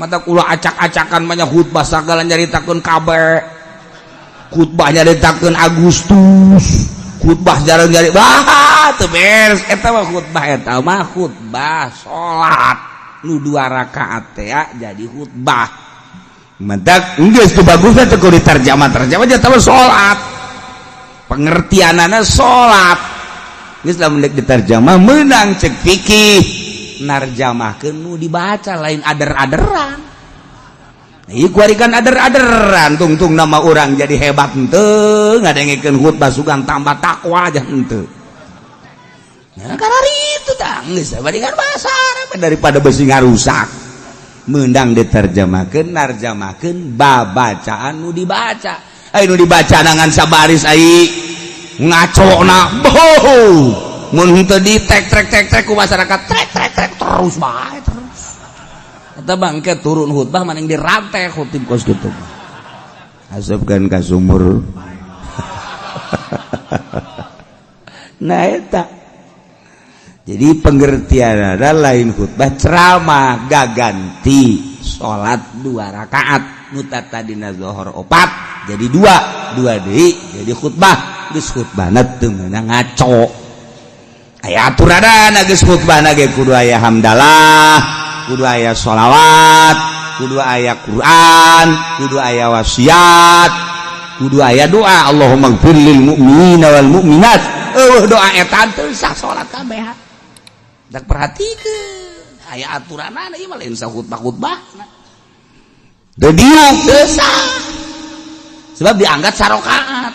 Mata kula acak-acakan banyak khutbah sagala nyaritakeun kabeh. Khutbah nyaritakeun Agustus. Khutbah jarang nyari bah teu beres eta mah khutbah eta mah khutbah salat nu 2 rakaat teh jadi khutbah. Mentak geus teu bagusna teu kudu diterjemah-terjemah aja tahu salat. Pengertianana salat. Geus lamun deuk diterjemah meunang cek fikih narjamahkeun nu dibaca lain ader-aderan. Ieu kuari kan ader-aderan tungtung nama urang jadi hebat henteu ngadengekeun khutbah sugan tambah takwa aja henteu. Nah karena itu tah geus bandingan bahasa Arab daripada besi ngarusak. Meunang diterjemahkeun narjamahkeun babacaan nu dibaca. Ai nu dibaca nangan sabaris ai ngacona boh mun henteu di tek trek tek trek ku masyarakat trek trek trek terus bae terus. Eta bangke turun khutbah maning dirantai khutib kos kitu. Asupkeun ka sumur. Nah eta. Jadi pengertian ada lain khutbah ceramah gaganti salat 2 rakaat nu tadina zuhur 4 jadi 2 2 deui jadi khutbah geus khutbahna teu meunang ngaco. Aya aturanana geus khutbahna ge kudu aya hamdalah, kudu aya sholawat, kudu aya Quran, kudu aya wasiat, kudu aya doa Allahumma ighfir lil mu'minina wal mu'minat. Eueuh doa eta teu sah salat kabeh. Dak perhatikeun aya aturanana ieu mah lain sah khutbah-khutbah. Teu diuk teu sah. Sebab dianggap sarokaat.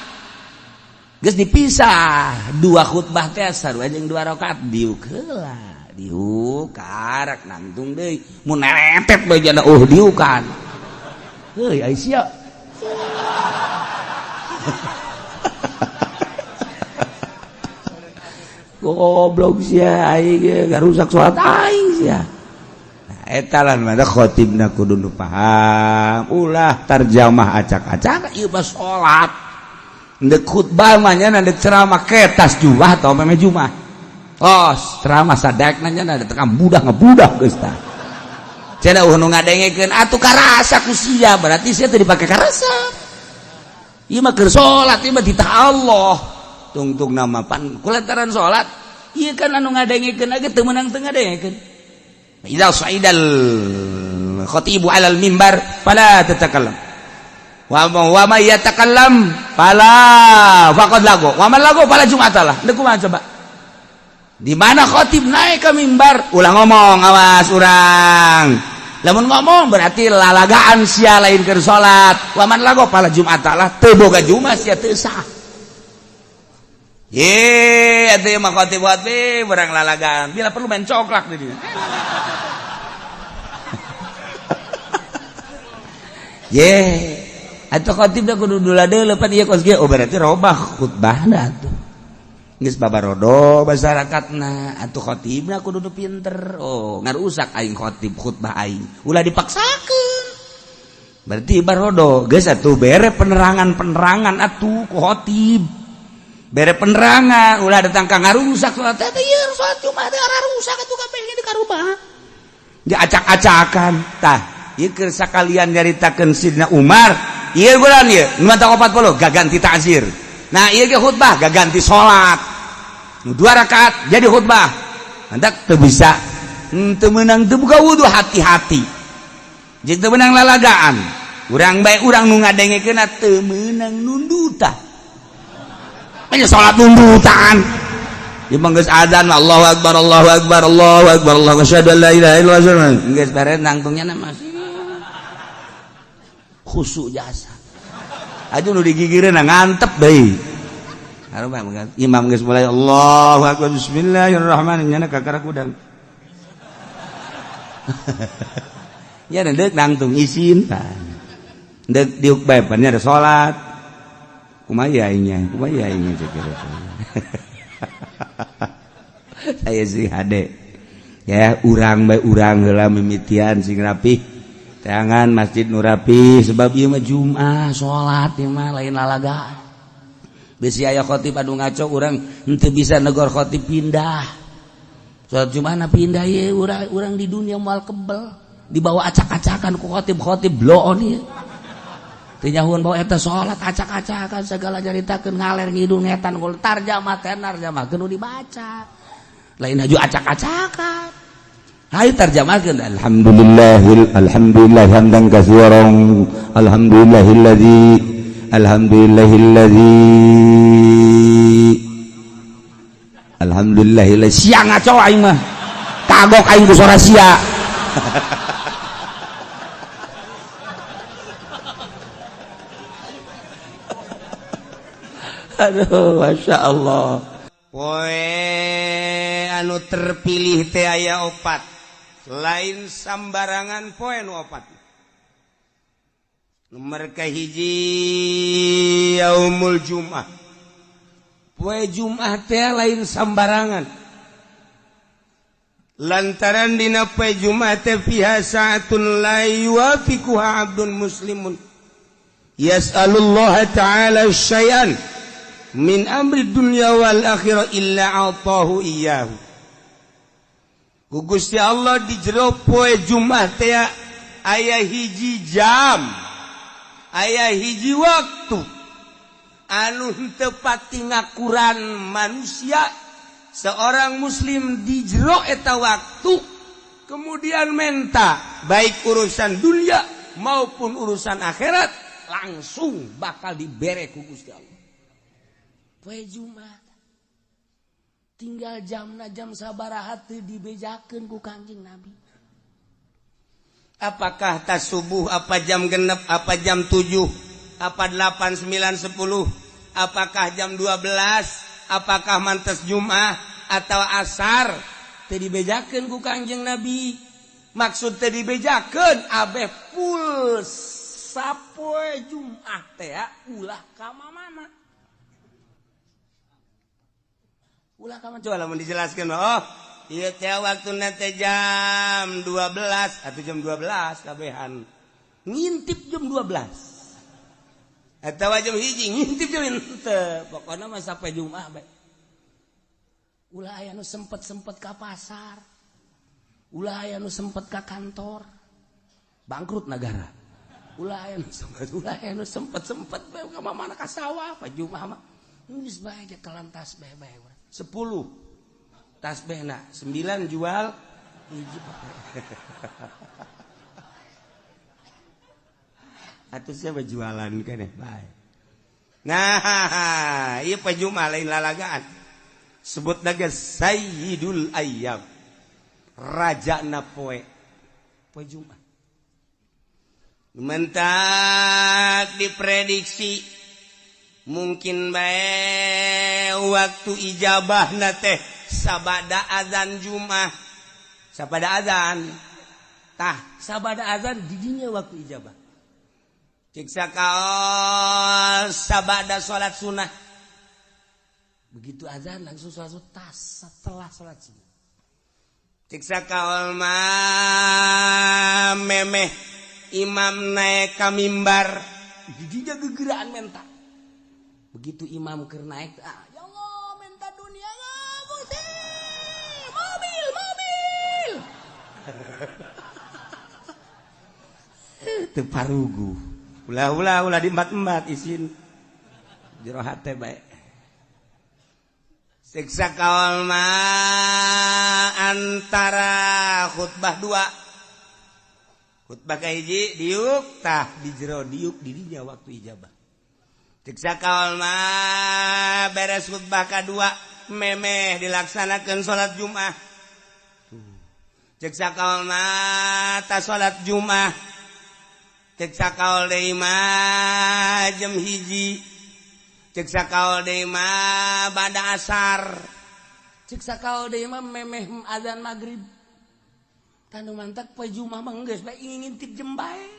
Geus dipisah 2 khutbah teh sarua jeung 2 rakaat diuk heula. Diuk karak nangtung deui mun neretet bae jana diukan. Heuy ai sia. Goblok sia aing ge ngarusak salat aing sia. Nah eta lah mana khotibna kudu nu paham ulah tarjamah acak-acak ieu mah salat. Ndek khutbah mah nya ndek ceramah ketas jumah atau meme jumah. Tos ceramah sadekna nya tekan budak ngebudak geus tah. Cenah eueuh nu ngadengekeun atuh karasa ku sia berarti sia teu dipake karasa. Ieu mah keur salat ieu mah titah Allah. Tungtung nama pan kulantaran salat ieu kan anu ngadengekeun ge teu meunang teu ngadengekeun. Idza sa'idal khatibu 'alal mimbar fala tatakallam. Wa may yatakallam fala faqad lago. Wa man lago fala jum'atalah. Deuk kumaha coba? Di mana khatib naik ke mimbar ulah ngomong awas urang. Lamun ngomong berarti lalagaan sia lain keur salat. Wa man lago fala jum'atalah teu boga jumat sia teu sah. Ye, atuh mah khatib khatib urang lalagaan. Bila perlu main coklak di dieu. Ye, atuh khatib da kudu dula deuleu pan ieu kos kieu. Oh berarti robah khutbahna atuh. Geus babarodo masyarakatna, atuh khatibna kudu nu pinter. Oh, ngarusak aing khatib khutbah aing. Ulah dipaksakeun. Berarti barodo geus atuh bere penerangan-penerangan atuh ku khatib. Bere penerangan ulah datang ka ngarusak salat teh ieu salat Jumat teh rusak atuh kabeh ge dikarubah. Diacak-acakan tah ieu keur sakalian nyaritakeun Sidna Umar ieu bulan ieu nu mata 40 gaganti ta'zir. Nah ieu ge khutbah gaganti salat. Nu 2 rakaat jadi khutbah. Hendak teu bisa teu meunang teu buka wudu hati-hati. Jeung teu meunang lalagaan. Urang bae urang nu ngadengekeunna teu meunang nundutan. Nya salat nundutan. Ieu mah geus adzan Allahu akbar Allahu akbar Allahu akbar Allahu asyhadu an la ilaha illallah. Geus beres nangtungnya na masih khusyuk jasa. Aduh nu digigireun ngantep deui. Imam geus mulai Allahu akbar bismillahirrahmanirrahim nya kakara kudang. Nya deuk nangtung isin tah. Deuk diuk bae pan nya ada salat. Kumaha aingnya, kumaha aingnya cek Saya sih hade. Ya urang bae urang heula mimitian sing rapih. Tangan masjid nu rapi sebab ieu mah Jumat salat ieu mah lain lalagaan. Bisi aya khotib anu ngaco urang henteu bisa negor khotib pindah. Salat Jumat na pindah ye urang di dunia moal kebel. Dibawa acak-acakan ku khotib-khotib bloon ieu. Teu nyahuan bawa eta salat acak-acakan segala nyaritakeun ngaler ngidul ngetan gol tarjamah teh narjamahkeun nu dibaca. Lain haju acak-acakan. Hayu tarjamahkeun alhamdulillahil alhamdulillah hamdan katsiran alhamdulillahilladzi alhamdulillahilladzi alhamdulillahilladzi sia ngaco aing mah. Kagok aing ku sora sia. Aduh, Masya Allah. Poe anu terpilih teh aya opat. Lain sambarangan poe nu opat. Nomor kahiji yaumul Jum'ah. Poe Jum'ah teh lain sambarangan. Lantaran dina poe Jum'ah teh fiha sa'atun la yuwafiquha 'abdun muslimun yas'alullah ta'ala syai'an min amri dunya wal akhirah illa atahu iyyahu. Ku Gusti Allah di jero poe Jumat teh aya hiji jam, aya hiji waktu anu henteu pati ngakuran manusia seorang muslim di jero eta waktu kemudian menta baik urusan dunia maupun urusan akhirat langsung bakal dibere ku Gusti Allah. Poe Jumat tinggal jamna jam sabaraha teu dibejakeun ku Kangjeng Nabi. Apakah tas subuh, apa jam genep, apa jam 7, apa 8, 9, 10, apakah jam 12, apakah mantes Jumat atau asar, teu dibejakeun ku Kangjeng Nabi. Maksud teu dibejakeun abeh full sapoe Jumat teh ulah ka mamana. Ulah kamu coba lamun dijelaskan, oh iya teh waktu nanti jam 12 atau jam 12 kabehan ngintip jam 12 atau jam hiji ngintip jam henteu, pokoknya mah sampai Jumat bae. Ulah aya nu sempet-sempet ka pasar, ulah aya nu sempet ka kantor, bangkrut negara. Ulah aya nu sempet, ulah aya nu sempet-sempet bae ka mana ka sawah pa Jumat mah geus bae telan tasbih bae. 10 tasbihna, 9 jual hiji. Atuh siapa jualan keneh bae. Nah, ieu poe Jumat lain lalagaan. Sebut naga Sayyidul Ayyam. Rajana poe. Poe Jumat. Mentak diprediksi mungkin bae waktu ijabah na teh sabada azan Jumat, sabada azan tah sabada azan didinya waktu ijabah. Cek sakaol sabada salat sunnah, begitu azan langsung salat sunnah tas setelah salat sunnah. Cek sakaol mah memeh imam naik ka mimbar didinya gegeraan menta. Begitu imam keur naik, ah, ya Allah minta dunia Gusti, mobil, mobil. Teu parugu. Ulah ulah ulah diembat-embat isin. Jero hate bae. Siksa kaol mah antara khutbah dua. Khutbah kahiji diuk tah di jero diuk di dinya waktu ijabah. Ceksa kaol mah beres khutbah kadua memeh dilaksanakan salat Jumat. Ceksa kaol mah ta salat Jumat. Ceksa kaol deui mah jam 1. Ceksa kaol deui mah bada asar. Ceksa kaol deui mah memeh azan magrib. Tanu mantak poe Jumat mah geus bae ngintip jem bae.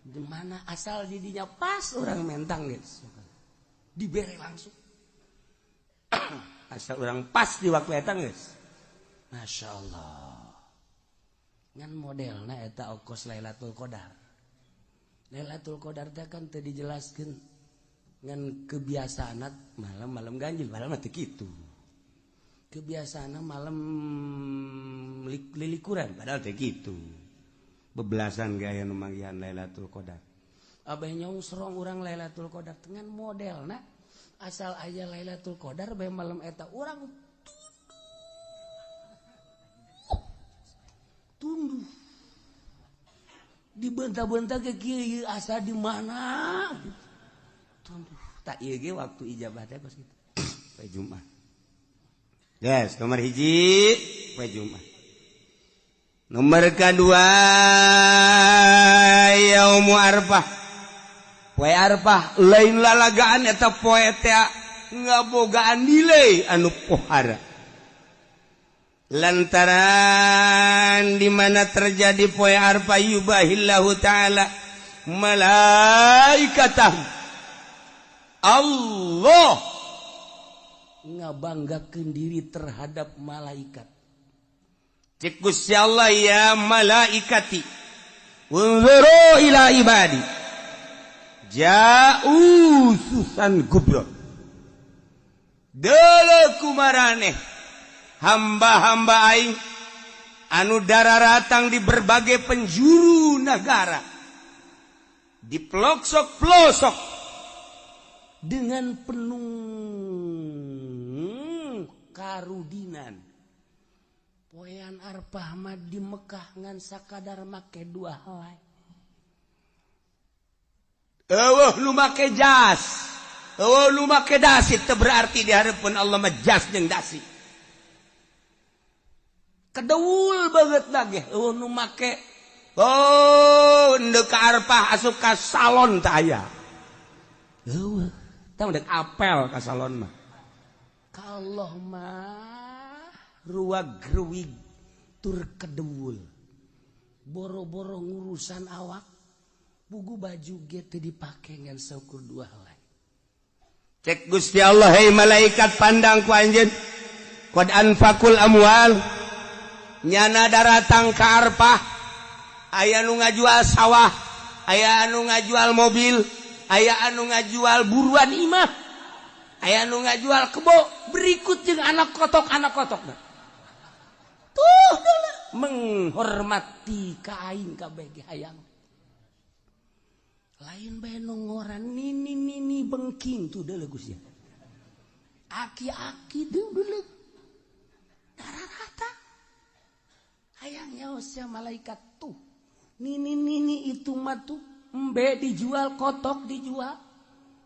Dimana asal didinya pas orang mentang guys, dibere langsung. Asal orang pas di waktu eta guys, Masya Allah. Ngan modelna eta okos Lailatul Qadar. Lailatul Qadar teh kan teu dijelaskeun ngan kebiasaan malam-malam ganjil, malam mah teu kitu. Kebiasaan malam lilikuran padahal teu kitu. Bebelasan gaya nu manggihan Lailatul Qadar. Abah nyongsrong urang Lailatul Qadar dengan modelna asal aya Lailatul Qadar bae malam eta urang tunduh. Dibenta-benta ke kieu asa di mana? Tunduh. Tak ieu ge waktu ijabah teh kos kitu. Poe Jumat. Yes, nomor hiji poe Jumat. Nomor kedua yaumu Arfah. Poe Arfah lain lalagaan eta poe teh ngabogaan nilai anu pohara. Lantaran di mana terjadi poe Arfah yubahillahu taala malaikatah. Allah ngabanggakeun diri terhadap malaikat. Cek Gusti Allah ya malaikati unzuru ila ibadi ja'u susan gubro. Deuleu kumaraneh hamba-hamba aing anu dararatang di berbagai penjuru negara, di pelosok-pelosok dengan penuh karudinan. Poean Arfah mah di Mekah ngan sakadar make dua helai. Eueuh nu make jas, eueuh nu make dasi, teu berarti di hareupeun Allah mah jas jeung dasi. Kedeul banget lagi eueuh nu make oh ndek ka Arfah asup ka salon teh aya. Eueuh, tah ndek apel ka salon mah. Ka Allah mah ruag ruwig tur kedewul boro-boro ngurusan awak buku baju ge teu dipake ngan saukur dua helai. Cek Gusti Allah hei malaikat pandang ku anjeun qad anfaqul amwal nyana daratang ka Arfah aya anu ngajual sawah, aya anu ngajual mobil, aya anu ngajual buruan imah, aya anu ngajual kebo, berikut jeung anak kotok-anak kotok. Tuh menghormati ka aing kabeh ge hayang. Lain bae nu ngoran nini nini bengking tuh deuleu Gusti. Aki-aki deuleu. Dararata. Hayang nyaos sia malaikat tuh. Nini nini itu mah tuh embe dijual, kotok dijual,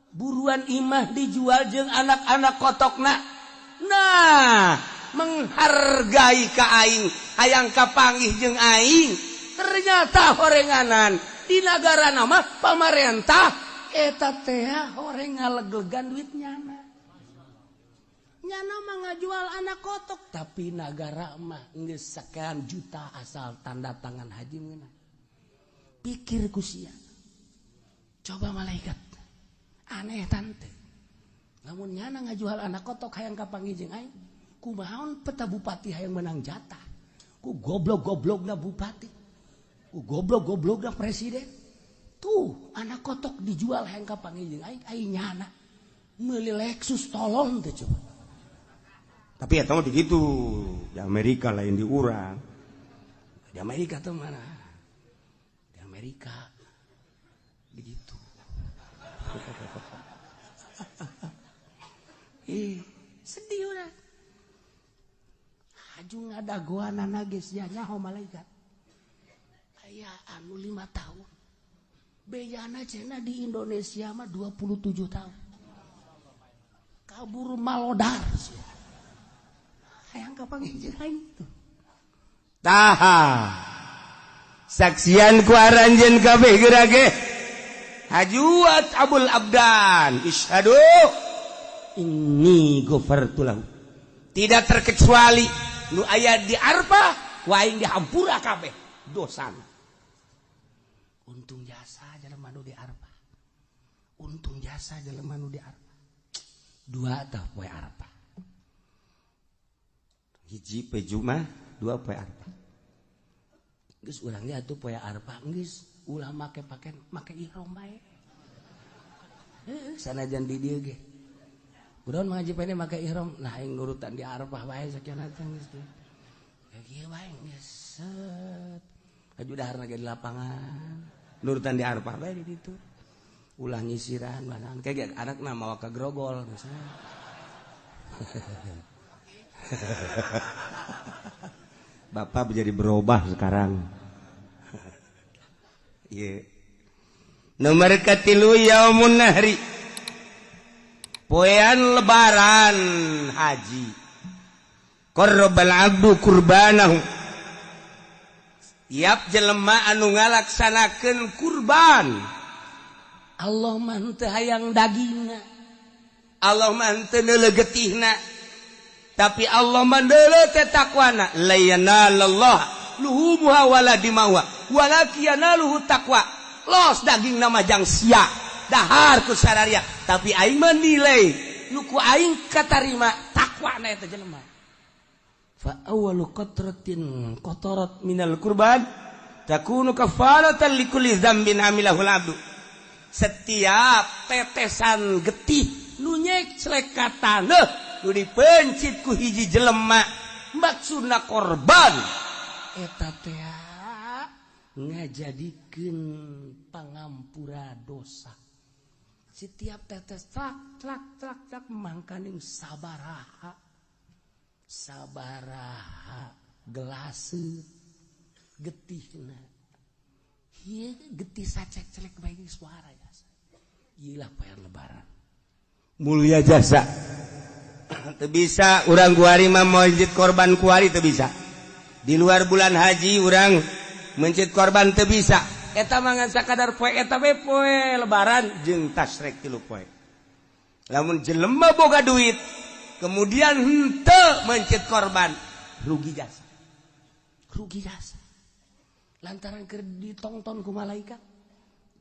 buruan imah dijual jeung anak-anak kotokna. Nah, menghargai ka aing, hayang kapanggih jeung aing. Ternyata horenganan di nagara nama pamarentah eta teh horeng ngaleglegan duit nyana. Nyana mah ngajual anak kotok, tapi nagara mah geus sekian juta asal tanda tangan haji meunang. Pikir ku sia. Coba malaikat. Aneh tante. Lamun nyana ngajual anak kotok hayang kapanggih jeung aing, kumaha peta bupati hayang menang jatah. Ku goblok-goblokna bupati. Ku goblok-goblokna presiden. Tuh anak kotok dijual hayang kapanggih jeung aing, aing nyana meuli Lexus tolong teh coba. Tapi eta mah begitu di Amerika lain di urang. Di Amerika tuh mana? Di Amerika begitu. Ih, sedih udah. Haju ngadagoanana geus nya nyaho malaikat. Aya anu 5 tahun. Bejana cenah di Indonesia mah 27 tahun. Kabur malodar sia. Hayang kapanggih jeung aing tuh. Taha. Saksian ku aranjeun kabeh geura ge. Hajuat Abul Abdan isyhadu inni ghafartu lahu. Tidak terkecuali nu aya di Arfah ku aing dihampura kabeh dosana. Untung jasa jelema nu di Arfah. Untung jasa jelema nu di Arfah. Dua tah poe Arfah. Hiji poe Jumat, dua poe Arfah. Geus urang ge atuh poe Arfah geus ulah make paken make ihram bae. Heuh sanajan di dieu ge. Kunaon ngaji pene make ihram, nah aing nurutan di Arfah bae sakian teh geus. Ya kieu bae geus set. Aju dahar ge di lapangan. Nurutan di Arfah bae di ditu. Ulah nyisiran banan kayak anakna mawa ka grogol misalnya. Bapak menjadi berubah sekarang. Iya. Nomor katilu yaumun nahri. Poean lebaran haji. Qarrabal abdu kurbanahu. Tiap jelema anu ngalaksanakeun kurban. Allah mah henteu hayang dagingna. Allah mah henteu neuleuh getihna. Tapi Allah mah neuleuh teh takwana. La yanalallah luhumuha wala dimawa walakin yanaluhu taqwa. Los daging nama jang sia dahar ku sararia, tapi aing mah nilai nu ku aing katarima takwana eta jelema. Fa awwalu qatratin qatarat minal kurban takunu kafaratan likulli dzambin amilahul abdu. Setiap tetesan getih nu nyeclek ka taneuh nu dipencit ku hiji jelema maksudna korban eta teh ngajadikeun pangampura dosa. Setiap tetes tlak tlak tlak tlak mangkaning sabaraha sabaraha gelase getihna. Ieu getih sacek-celek bae geus suara jasa. Ieu lah poean lebaran. Mulia jasa. Teu bisa urang kuari mah mencit korban kuari teu bisa. Di luar bulan haji urang mencit korban teu bisa. Eta mah ngan sakadar poe eta we poe lebaran jeung tasrek 3 poe. Lamun jelema boga duit kemudian henteu mencit korban, rugi jasa. Rugi jasa. Lantaran keur ditongton ku malaikat.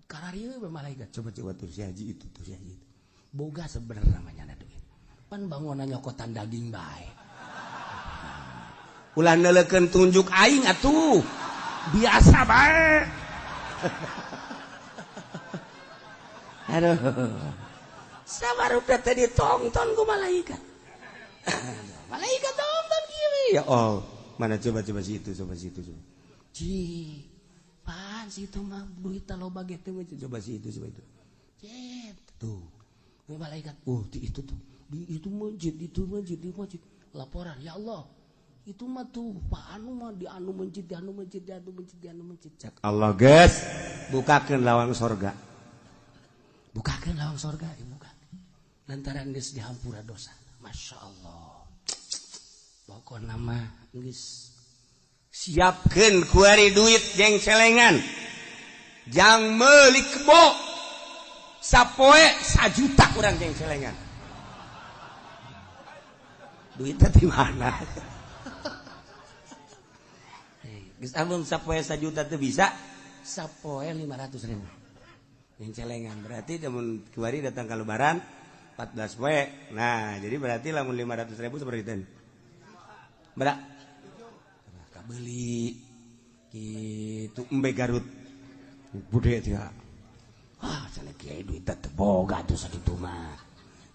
Kararieu we malaikat coba-coba tuh si haji itu, tuh si haji itu. Boga sebenarnya namanya duit. Pan bangunan nyokotan daging bae. Ulah neuleukeun tunjuk aing atuh. Biasa bae. Aduh. Sabarup teh ditongton ku malaikat. Malaikat tonton kieu. Ya Allah, mana coba-coba si itu, coba si itu, coba. Ci, pan si itu mah duit loba ge teh coba si itu, coba itu. Cet, tuh. Malaikat, oh di itu tuh. Di itu masjid, itu masjid, di masjid. Laporan, ya Allah. Itu mah tuh Pak anu mah di anu masjid, di anu masjid, di anu masjid, di anu masjid. Cak Allah geus, bukakeun lawang sorga. Bukakeun lawang sorga, ya buka. Lantaran geus dihampura dosa. Masya Allah. Pokona mah geus siapkeun kuari duit jeung celengan. Jang meuli kebo. Sapoe 1 juta urang jeung celengan. Duitnya di mana? Geus amun sapoe 1 juta teu bisa, sapoe 500.000. Yang celengan berarti lamun kuari datang ke lebaran 14 poe. Nah, jadi berarti lamun 500.000 seperti itu. Berak. Kabeli gitu embe Garut. Bude teh. Ah, cenah kiai duit teh boga tuh sakitu mah.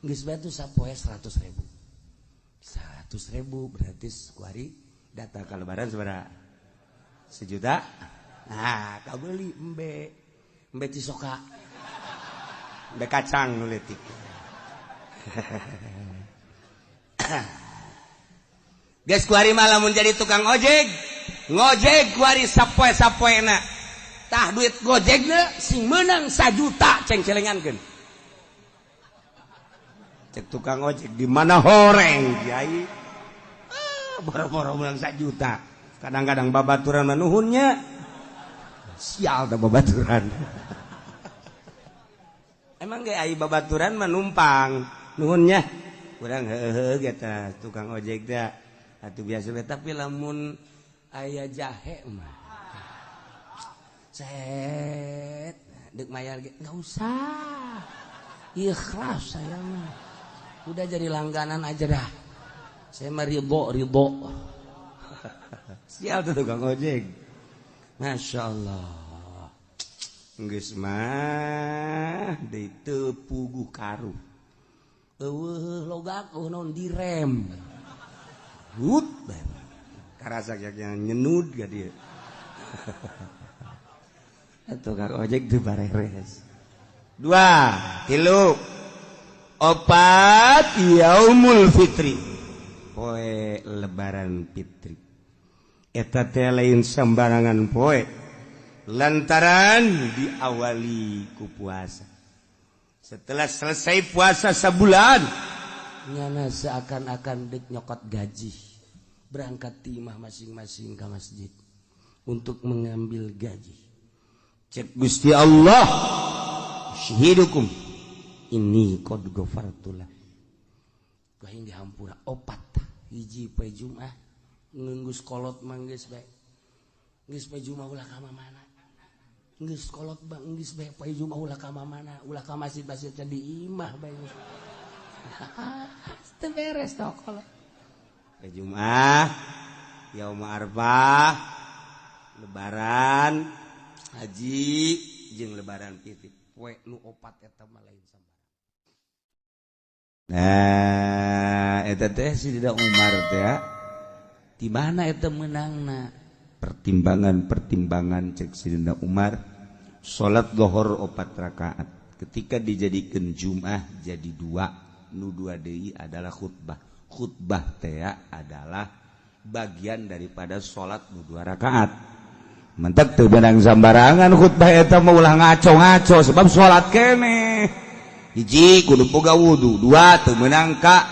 Geus bae tuh sapoe 100.000. 100.000 berarti kuari datang ke lebaran sabaraha? 1 juta. Nah, kabeli embe. Embe cisoka. Embe kacang nu leutik. Geus kuari mah lamun jadi tukang ojek, ngojek kuari sapoe-sapoena. Tah duit gojekna sing meunang 1 juta ceng-celengankeun. Cek tukang ojek di mana horeng kiai. Ah, boro-boro meunang 1 juta. Kadang-kadang babaturan manuhunnya. Sial teh babaturan. Emang ge ai babaturan mah numpang nuhunnya. Urang heuheuh ge tah tukang ojek teh. Atuh biasa we, tapi lamun aya jahe mah. Set, deuk mayar ge enggak usah. Ikhlas saya mah. Udah jadi langganan aja dah. Saya mah ridho, ridho. Sial tuh tukang ojek. Masya Allah. Geus mah deui teu puguh karuh. Eueuh logak eueuh naon direm. Hut karasa nya nyenud ka dieu. Tukang ojek teu bareres. 2, 3, 4 yaumul fitri. Poe lebaran fitri. Eta teh lain sembarangan poe. Lantaran diawali ku puasa. Setelah selesai puasa sebulan, nyana seakan-akan dek nyokot gaji. Berangkat timah masing-masing ke masjid untuk mengambil gaji. Cek Gusti Allah, syahidukum ini qad ghafartulah. Aing dihampura 4 hiji poe Jumat ngenggus kolot mah geus bae. Geus poe Jumat ulah ka mana? Geus kolot bang geus bae poe Jumat ulah ka mana? Ulah ka masjid-masjid di imah bae. Teu beres tah kolot. Poe Jumat, yaum Arfah, lebaran haji jeung lebaran fitri. Poe nu 4 eta mah lain sambarang. Nah, eta teh Sidina Umar teh di mana eta meunangna? Pertimbangan-pertimbangan cek Sidina Umar, salat zuhur 4 rakaat. Ketika dijadikan Jumat jadi 2, nu 2 deui adalah khutbah. Khutbah teh adalah bagian daripada salat nu 2 rakaat. Mentek teu beunang sambarangan khutbah eta mah ulah ngaco-ngaco sebab salat keneh. Hiji kudu boga wudu, 2 teu meunang ka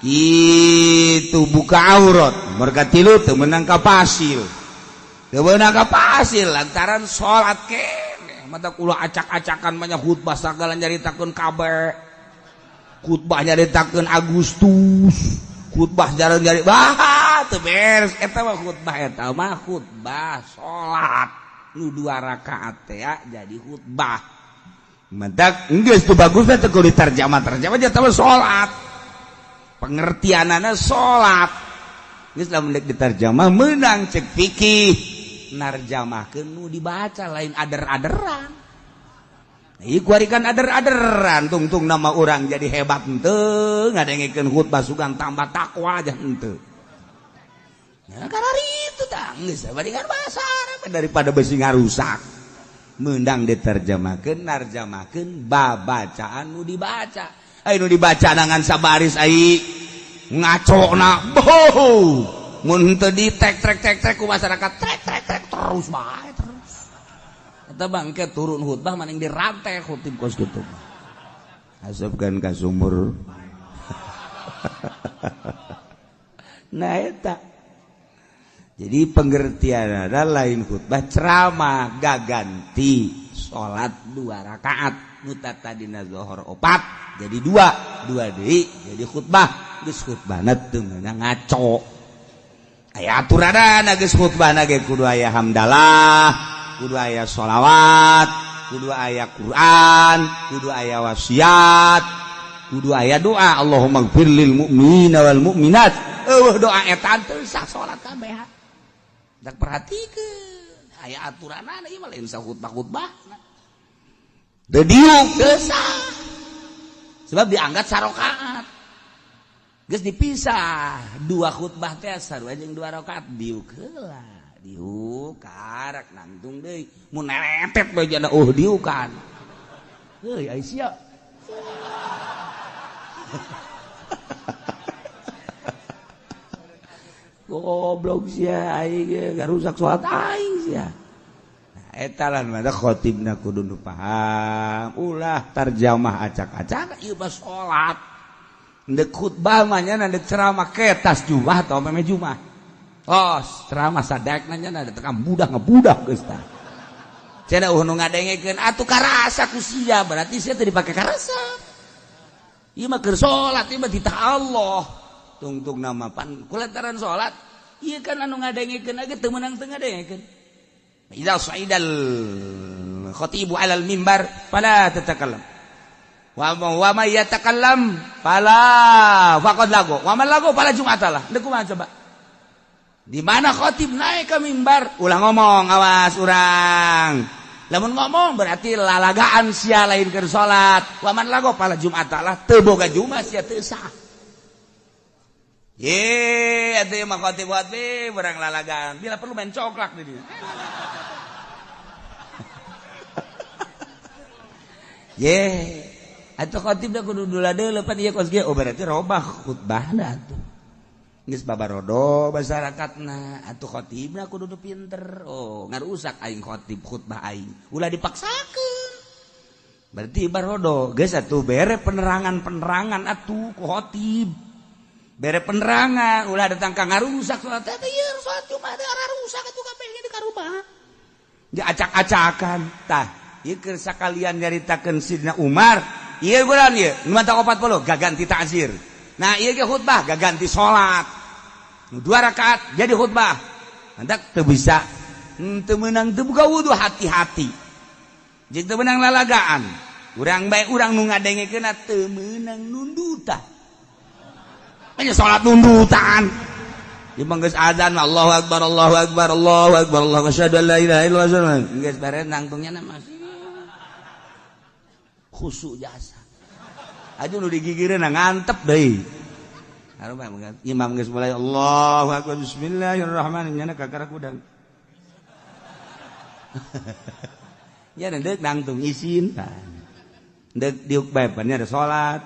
kitu buka aurat, merga 3 teu meunang ka pasil. Teu meunang ka pasil lantaran salat keneh. Mata ulah acak-acakan mah khutbah sagala nyaritakeun kabeh. Khutbah nyaritakeun Agustus, khutbah jarang nyari bah teu beres eta mah khutbah eta mah khutbah salat nu 2 rakaat teh jadi khutbah. Mentak geus teu bagus teh teu kudu diterjemah terjemah eta mah salat. Pengertianana salat. Geus lamun deuk diterjemah meunang cek fikih narjamahkeun nu dibaca lain ader-aderan. Ieu kuari kan ader-aderan tungtung nama urang jadi hebat henteu ngadengekeun khutbah sugan tambah takwa aja henteu. Nah, karena itu tah geus bandingan bahasa Arab daripada besi ngarusak. Meundang diterjemahkeun narjamahkeun babacaan nu dibaca. Ai nu dibaca dengan sabaris ai ngacona boh. Mun henteu di tek trek tek trek ku masyarakat trek trek trek terus bae terus. Eta bangke turun khutbah maning dirantai khutib kos kitu. Asupkeun ka sumur. Nah eta. Jadi pengertian ada lain khutbah ceramah gaganti salat 2 rakaat nu tadina zuhur 4 jadi 2, 2 deui jadi khutbah. Geus khutbahna teu meunang ngaco. Aya aturanana geus khutbahna ge kudu aya hamdalah, kudu aya sholawat, kudu aya Quran, kudu aya wasiat, kudu aya doa Allahumma gfir lil mu'minina wal mu'minat. Eueuh doa eta teu sah salat kabeh. Dak perhatikeun aya aturanana ieu mah lain sah khutbah-khutbah. Teu diuk teu sah. Sebab dianggap sarokaat. Geus dipisah 2 khutbah teh sarua jeung 2 rakaat diuk heula. Diuk karak nangtung deui mun neretet bae jana diukan. Heuy ai sia. Goblok sia aing ge ngarusak salat aing sia. Nah, eta lah mah khotibna kudu nu paham, ulah tarjamah acak-acak ieu mah salat. Ndek khutbah mah nya ndek ceramah ketas Jumat atau meme Jumat. Oh, ceramah sadekna nya da tekan budak ngebudak geus tah. Cenah eueuh nu ngadengekeun atuh karasa ku sia, berarti sia teu dipake karasa. Ieu mah keur salat, ieu mah titah Allah. Tungtung nama pan kulantaran salat, ieu kan anu ngadengekeun ge teu meunang teu ngadengekeun. Idza sa'idal khatibu 'alal mimbar fala tatakallam. Wa may yatakallam fala faqad lago. Wa man lago fala jum'atalah. Deuk kumaha coba? Di mana khotib naik ke mimbar, ulah ngomong, awas urang. Lamun ngomong berarti lalagaan sia lain keur salat. Wa man lago fala jum'atalah, teu boga jumat sia teu sah. Ye, atuh mah khotib khotib urang lalagaan. Bila perlu main coklak di dieu. Ye, atuh khotib da kudu dula deuleu pan ieu kos ge. Oh berarti robah khutbahna atuh. Geus babarodo masyarakatna, atuh khotibna kudu nu pinter. Oh, ngarusak aing khotib khutbah aing. Ulah dipaksakeun. Berarti barodo geus atuh bere penerangan-penerangan atuh ku khotib. Bere penerangan ulah datang ka ngarusak salat teh ieu salat Jumat teh rusak atuh kabeh ge di karubah. Diacak-acakan tah ieu keur sakalian nyaritakeun Sidna Umar ieu bulan ieu nu mata 40 gaganti ta'zir. Nah ieu ge khutbah gaganti salat. Nu 2 rakaat jadi khutbah. Hendak teu bisa teu meunang teu buka wudu hati-hati. Jeung teu meunang lalagaan. Urang bae urang nu ngadengekeunna teu meunang nundutan. Hanya salat nundutan. Imam geus azan Allahu akbar Allahu akbar Allahu akbar Allahu asyhadu an la ilaha illallah. Geus beres nangtungnya na masih khusyuk jasa. Aja nu digigireun ngantep deui. Imam geus mulai Allahu akbar bismillahirrahmanirrahim nyana kakara kudang. Nya deuk nangtung isin. Deuk diuk bae pan ada salat.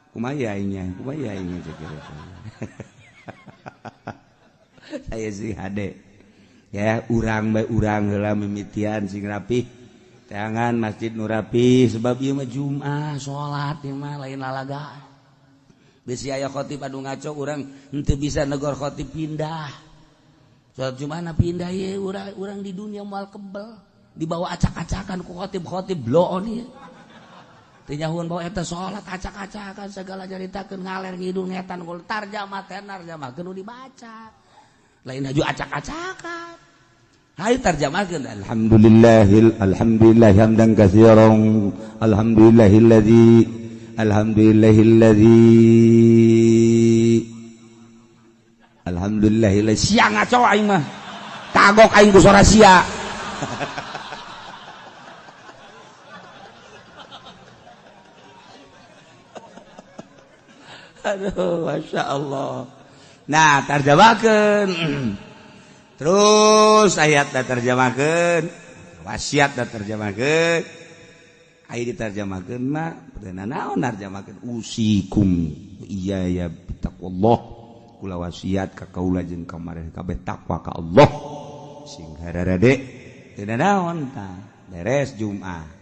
Kumaha aingnya, kumaha aingnya cek. Saya sih hade. Ya, urang bae urang heula mimitian sing rapih. Tangan masjid nu rapi sebab ieu mah Jumat salat ieu mah lain lalagaan. Bisi aya khotib anu ngaco urang henteu bisa negor khotib pindah. Salat Jumat na pindah ieu urang di dunia moal kebel, dibawa acak-acakan ku khotib-khotib bloon ieu. Teu nyahuan bawa eta salat acak-acakan segala nyaritakeun ngaler ngidul ngetan gol tarjamah teh tarjamahkeun nu dibaca. Lain haju acak-acakan. Hayu tarjamahkeun alhamdulillahil alhamdulillah hamdan katsiran alhamdulillahilladzi alhamdulillahilladzi alhamdulillahilladzi sia ngaco aing mah. Kagok aing ku sora sia. Aduh, Masya Allah. Nah, terjemahkan. Terus ayat dah terjemahkan, wasiat dah terjemahkan. Ayat diterjemahkan mah, pernah naon terjemahkan? Usikum iya ya taqwallah. Kula wasiat ka kaula jeung ka mareh kabeh takwa ka Allah. Sing hararade teu naon tah. Beres Jumat.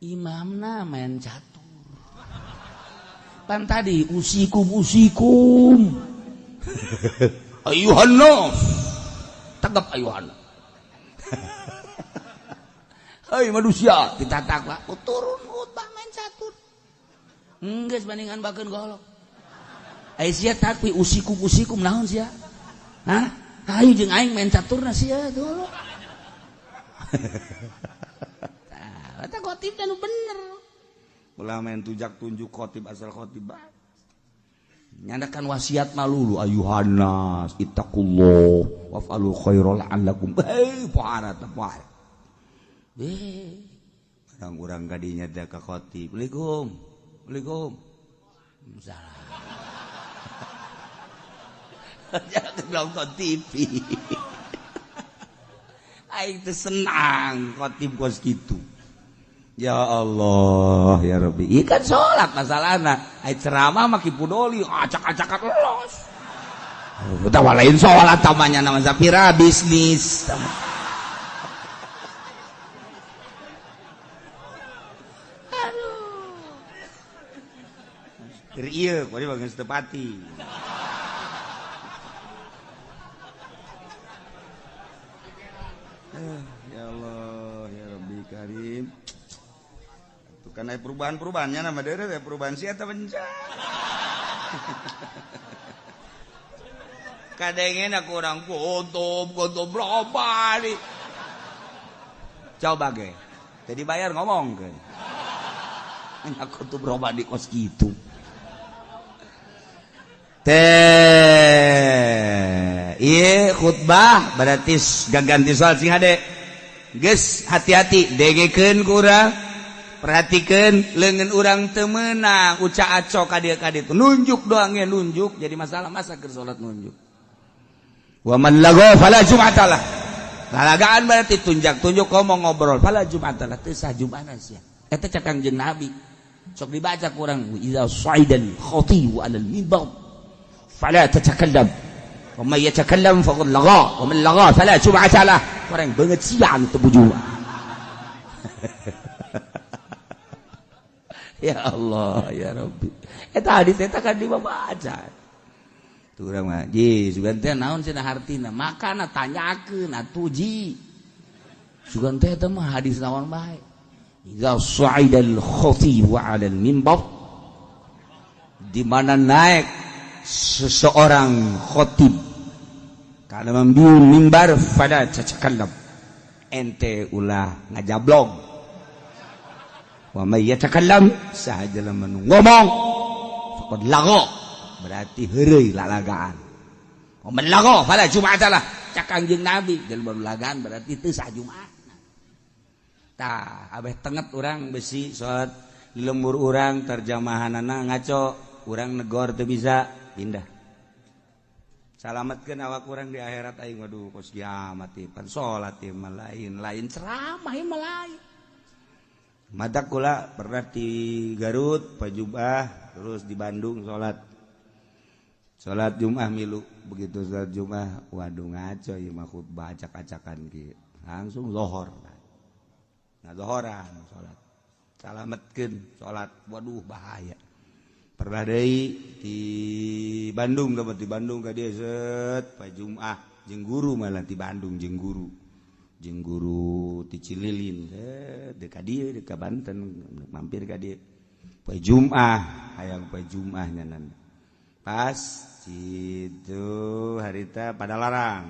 Imamna main catur. Pan tadi usikum usikum ayuhan nas tegap ayuhan hai manusia kita takwa turun khutbah main catur geus bandingan bakeun golok ai sia takwi usikum usikum naon sia hah hayu jeung aing main caturna sia golok tah eta khotib nu bener. Ulah main tujak tunjuk khotib asal khotib. Nyandakan wasiat malulu ayuhan nas ittaqullah waf'alul khaira la'allakum. Hei pohara teh poe. Urang-urang kadinya teh ka khotib. Assalamualaikum. Assalamualaikum. Salah. Jangan nonton TV. Aing teh senang khotib kos kitu. Ya Allah ya Rabbi. Ieu kan salat masalahna. Ai ceramah mah kipudoli acak-acakan los. Utawa lain salat tamanya nama sapira bisnis. Aduh. Keur ieu kuari bageus teu pati. Ya Allah ya Rabbi Karim. Karena perubahan-perubahannya nama dere perubahan sih atau bencana. Kadangnya aku orang kontom kontom berapa nih? Coba ge, jadi bayar ngomong ke. Aku tuh berubah di kos gitu. Teh, iya khutbah berarti gak ganti soal sing hade. Geus hati-hati dengekeun ku urang. Perhatikan lengan urang teu meunang uca aco ka dieu ka ditu, nunjuk doang ya, nunjuk jadi masalah. Masa keur salat nunjuk? Wa man lagha fala jum'ata lah. Lalagaan berarti tunjak-tunjuk, ngomong, ngobrol, fala jum'ata lah, teu sah jum'ahna sia. Eta cak Kangjeng Nabi, sok dibaca kurang, idza sa'idal khatib 'ala al-mimbar fala tatakallam wa man yatakallam faqad lagha wa man lagha fala jum'ata lah. Kurang banget sia anu teu bujua. Ya Allah ya Rabbi, eta hadis eta kan dibaca tuh urang mah ji sugan teh naon cenah hartina, makana tanyakeun atuh ji sugan teh eta mah hadis naon bae. Idza sa'idal khatib 'ala al-mimbar, di mana naik seseorang khatib kana membiun mimbar, fala tatakallam, ente ulah ngajablog, wa may yatakallam, saha jelema nu ngomong, faqad lagha, berarti heureuy lalagaan, wa man lagha fala jum'ata lah. Cak Kangjeng Nabi, jelema nu lagaan berarti teu sah Jumat. Tah abeh tenget urang besi salat di lembur urang terjemahanana ngaco, urang negor teu bisa pindah. Salametkeun awak urang di akhirat aing. Waduh, kos kiamat ieu pan salat ieu mah lain, lain ceramah ieu mah lain. Madak kula pernah di Garut pajubah, terus di Bandung salat salat Jumat milu. Begitu salat Jumat, waduh, ngaco ieu mah khutbah acak-acakan kieu, langsung lohor. Nah, zohoran salat, salametkeun salat, waduh, bahaya. Pernah deui di Bandung, dapat di Bandung ka dieu set pa Jumat jeung guru, malah di Bandung jeung guru ti Cililin, set deuk ka dieu, deuk ka Banten, mampir ka dieu poe Jumat, hayang poe Jumat nyanan. Pas itu harita pada larang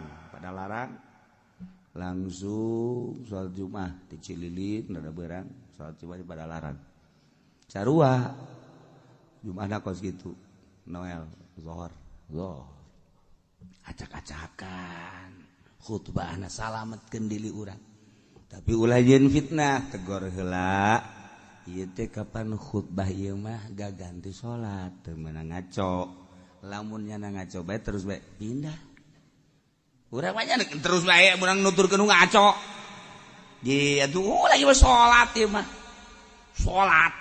langsung sholat Jumat di Cililin, rada berang sholat Jumat di Padalarang, sarua Jumat kos gitu Noel zohor zohor acak-acakan khutbahna. Salametkeun diri urang, tapi ulah jeung fitnah, tegor heula ieu teh kapan khutbah ieu mah gaganti salat, teu meunang ngaco. Lamun nyana ngaco bae, terus bae pindah. Urang mah terus bae urang nuturkeun ngaco di atuh lagi mah salat ieu mah salat.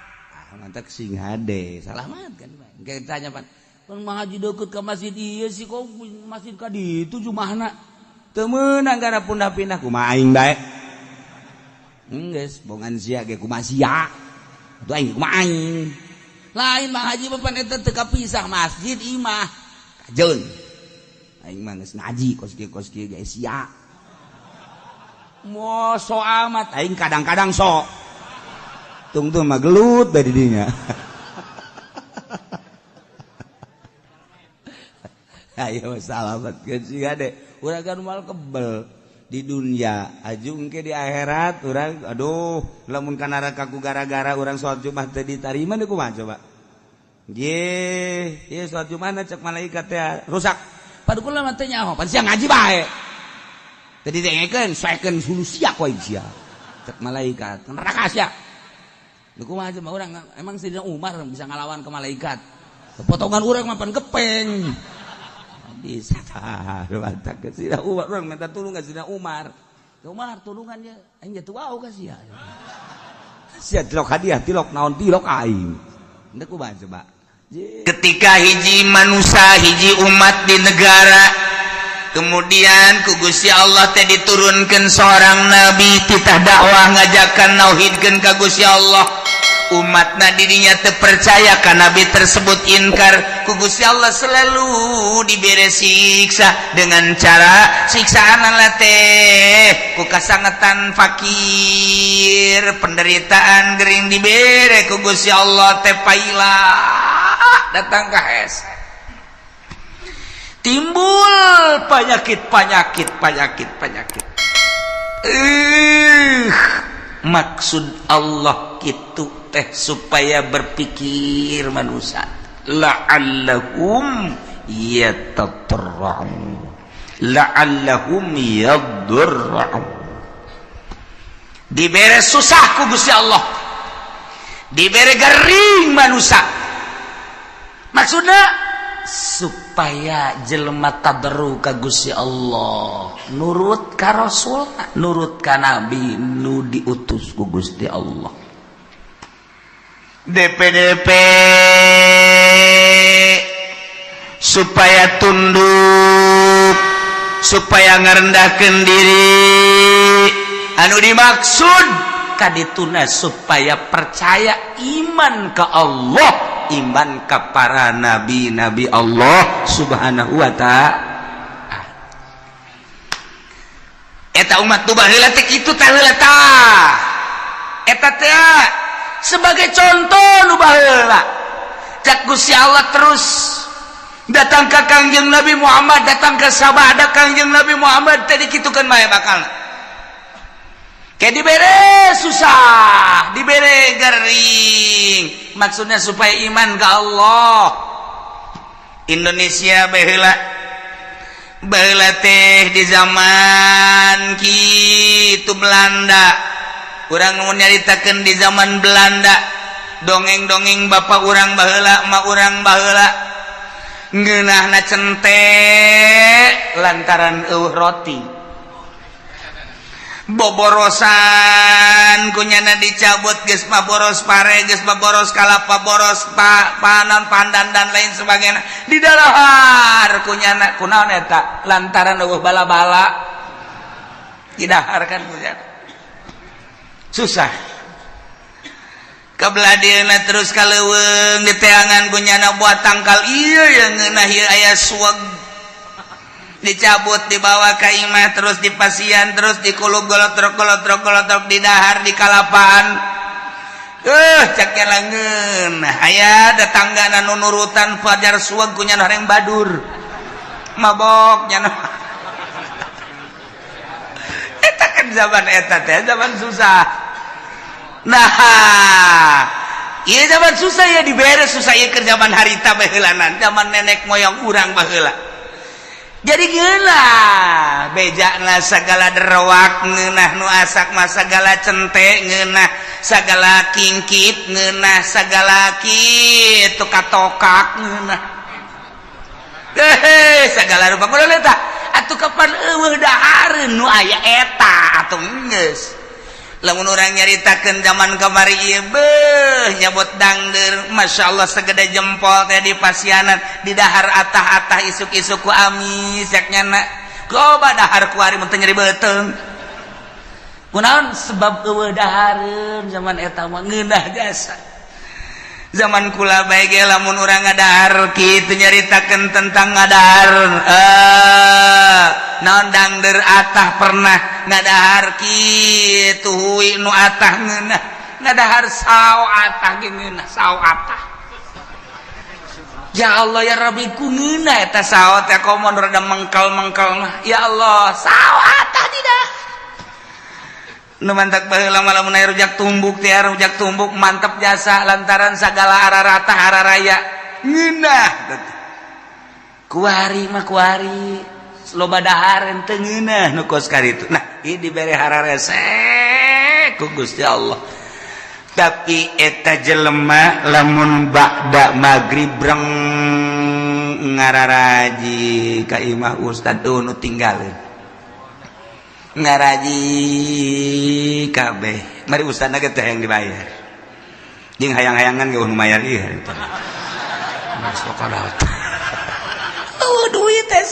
Ah, mantak sing hade salamat kan bae. Engke tanya pan pan ngaji deukeut ka masjid ieu sih, kok masjid ka ditu jumahna teu meunang gara pindah-pindah? Kumaha aing bae geus bongan sia ge, kumaha sia atuh aing, kumaha aing lain mah haji papan eta teu kapisah masjid imah kajeun aing mah geus ngaji kos kieu kos kieu ge sia mo so amat aing kadang-kadang sok tungtung mah gelut dari dinya. Ayo salamat keun sia deh, urang kan moal kebel di dunia aju engke di akhirat urang. Aduh, lamun ka neraka ku gara-gara urang salat Jumat teu ditarima deui, kumaha coba? Ye, ye salat Jumat cek malaikat teh rusak. Padu kula mah teu nyaho, pan sia ngaji bae. Teu didengekeun, soekeun hulu sia ku aing sia. Cek malaikat, neraka sia. Leu kumaha coba urang? Emang Sayyidina Umar bisa ngalawan ke malaikat? Potongan urang mah pan gepeng. Bisa tah, mantap ke Sayyidina Umar, urang minta tulung ka Sayyidina Umar. Ya Umar, tulungan ya, aing jatuh wau ka sia. Sia tilok hadiah, tilok naon, tilok aing. Henteu kumaha coba? Ketika hiji manusia, hiji umat di negara, kemudian ku Gusti Allah teh diturunkan seorang nabi, titah dakwah ngajakan nauhidkeun ka Gusti Allah. Umatna dirinya terpercaya ka nabi tersebut, inkar, ku Gusti Allah selalu diberi siksa dengan cara siksaan teh ku kasangetan, fakir, penderitaan, gering dibere ku Gusti Allah teh paila datang ke hese, timbul penyakit penyakit penyakit penyakit. Maksud Allah gitu teh supaya berpikir manusia, la'allahum yatadarra'un la'allahum yadurra'un. Dibere susah ku Gusti Allah. Dibere gering manusia, maksudnya supaya jelema tadarru ka Gusti Allah, nurut ka Rasul, nurut ka nabi nu diutus ku Gusti Allah. DPDP supaya tunduk, supaya ngerendahkan diri. Anu dimaksud kadituna supaya percaya, iman ke Allah, iman ke para nabi-nabi Allah Subhanahu wa Ta'ala. Eta umat tuh baheula teh kitu tah, heula tah. Eta teh sebagai contoh nu baheula. Cak Gusti Allah terus datang ke Kangjeng Nabi Muhammad, datang ke sabada Kangjeng Nabi Muhammad tadi, kitu kan mah bakal kayak dibere susah, dibere gering, maksudnya supaya iman ke Allah. Indonesia baheula, baheula teh di zaman kitu Belanda. Urang mau nyaritakeun di zaman Belanda, dongeng-dongeng bapak urang baheula, emak urang baheula, ngeunahna cente lantaran euweuh roti, boborosan kunyana dicabut, geus mah boros pare, geus mah boros kalapa, boros pa panan pandan dan lain sebagainya, didahar kunyana. Kunaon eta? Lantaran euweuh bala-bala, didahar kan kunyana susah. Kebelah dieuna terus ka leuweung, diteangan kunyana buat tangkal ieu yang ngeunah ieu, aya suweg, dicabut, dibawa ke imah, terus dipasian, terus dikulub, golotrok golotrok golotrok, didahar di kalapaan. Cek langeun aya tetangga nu nurutan fajar suweg kunyana horeng badur mabok nyana. Eta kan zaman eta teh zaman susah. Nah, iya, zaman susah ya, dibere susah ieu keur zaman harita baheulanan, zaman nenek moyang urang baheula. Jadi ngeunah bejana segala derwak ngeunah, nu asak mah segala cente ngeunah, segala kingkip ngeunah, segala kitu katokak ngeunah, hehe, segala rupa. Kunaon eta atuh? Kapan euweuh dahareun nu aya eta atuh geus. Lamun urang nyaritakeun zaman kamari ieu, beuh, nyabot dangder, Masya Allah, segede jempol teh di pasianan, di dahar atah-atah isuk-isuk ku amis cek nyana. Coba dahar kuari mun teu nyeri beuteung. Kunaon? Sebab euweuh dahareun zaman eta mah, ngeunah jasa. Zaman kula bae ge lamun urang ngadahar kitu, nyaritakeun tentang ngadahar naon, dangder atah, pernah ngadahar kitu hui nu atah ngeunah, ngadahar sao atah ge ngeunah, sao atah. Ya Allah ya Rabbi, ku ngeunah eta sao teh, komo rada mengkal-mengkal mah. Ya Allah, sao atah tidak. Nu mantak baheula mah lamun aya rujak tumbuk teh, rujak tumbuk mantep jasa lantaran sagala ararata araraya ngeunah. Kuari mah kuari loba dahareun teu ngeunah nu kos karitu. Nah, ieu dibere hararese ku Gusti Allah. Tapi eta jelema lamun ba'da magrib breng ngararaji ka imah ustad, nu tinggalin ngaraji kabeh, mari ustadna ge teh yang dibayar jeung hayang-hayangan ge nu mayar ieu harita. Oh, duit teh.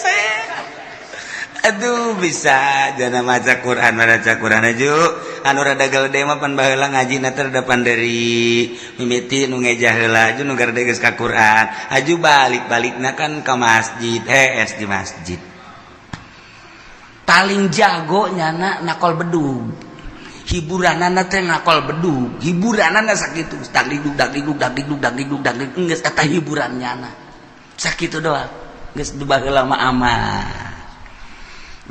Aduh, bisa jana maca Quran, maca Quran aju anu rada gede mah pan baheula ngajina teh depan dari mimiti nu ngejah heula, aju nu garede geus ka Quran, aju balik-balikna kan ka masjid, hees di masjid. Paling jago nyana nakol bedug, hiburanana teh nakol bedug, hiburanana sakitu, dagdikduk dagdikduk dagdikduk dagdikduk dagdikduk, geus eta hiburan nyana sakitu doang. Geus baheula mah aman.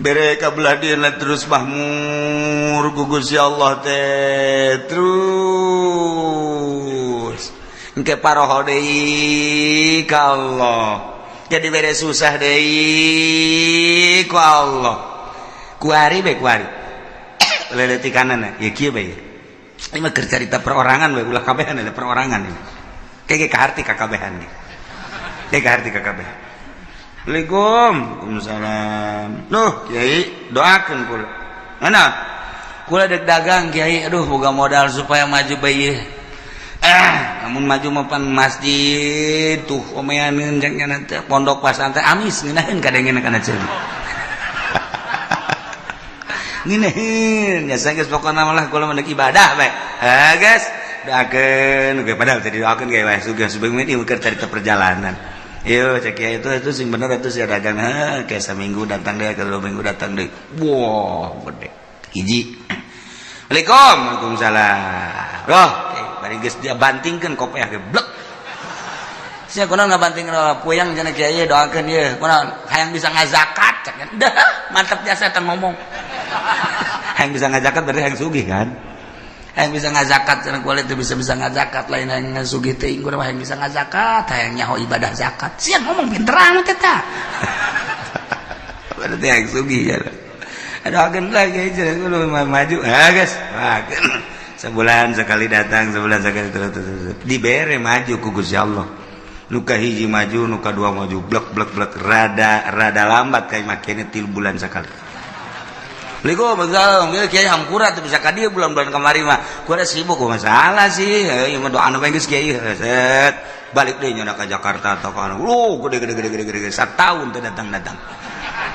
Bere kabelah dieuna terus mahmur ku Gusti Allah teh, terus engke paroho deui ka Allah, jadi bere susah deui ku Allah. Kuari be, kuari leleti kanan ya, kieu bae. Ini mah keur carita perorangan we, ulah kabehan, ada perorangan ini. Kayak kaharti kakabehan nih. Kayak kaharti kakabehan. Assalamualaikum. Waalaikumsalam. Duh, Kiai, doakeun kula. Mana? Kula dek dagang, Kiai. Aduh, boga modal supaya maju bae. Namun maju mapan masjid tuh omeaneun cek nya teh pondok pasantren amis ngeunaheun kadengena kana ceuli. Ngeunaheun ya geus pokona malah kula mah ibadah bae. Ah, guys, doakeun ge padahal tadi doakeun ge wae sugih subeung ieu keur carita perjalanan. Iyo cek ya itu sing bener itu sih dagang, kayak seminggu datang deh, kalau 2 minggu datang deh. Wah, gede. Hiji. Assalamualaikum. Waalaikumsalam. Loh, bari geus dia bantingkeun kopiah ge blek. Sia kunaon ngabantingkeun puyang cenah kiai doakeun ieu. Kunaon hayang bisa ngazakat cek. Dah, mantap jasa eta ngomong. Hayang bisa ngazakat berarti hayang sugih kan? Hayang bisa ngazakat cenah kuali teu bisa-bisa ngazakat lain hayang sugih teuing kudu hayang bisa ngazakat, hayang nyaho ibadah zakat. Sia ngomong pinter amat eta. Berarti hayang sugih ya. Aduh, lagi kudu maju. Ah, guys. Sebulan sekali datang, sebulan sekali terus, terus, terus. Dibere maju ku Gusti Allah. Nuka hiji maju, nuka dua maju, blek blek blek, rada rada lambat kayak makanya 3 bulan sekali. Assalamualaikum, waalaikumsalam. Kiai hampura tuh bisa ka dieu bulan-bulan kamari mah. Kuda sibuk masalah sih. Ieu mah doa anu geus kiai. Set balik deui nya ka Jakarta atau ka anu. Lu gede gede gede gede gede satahun teu datang-datang.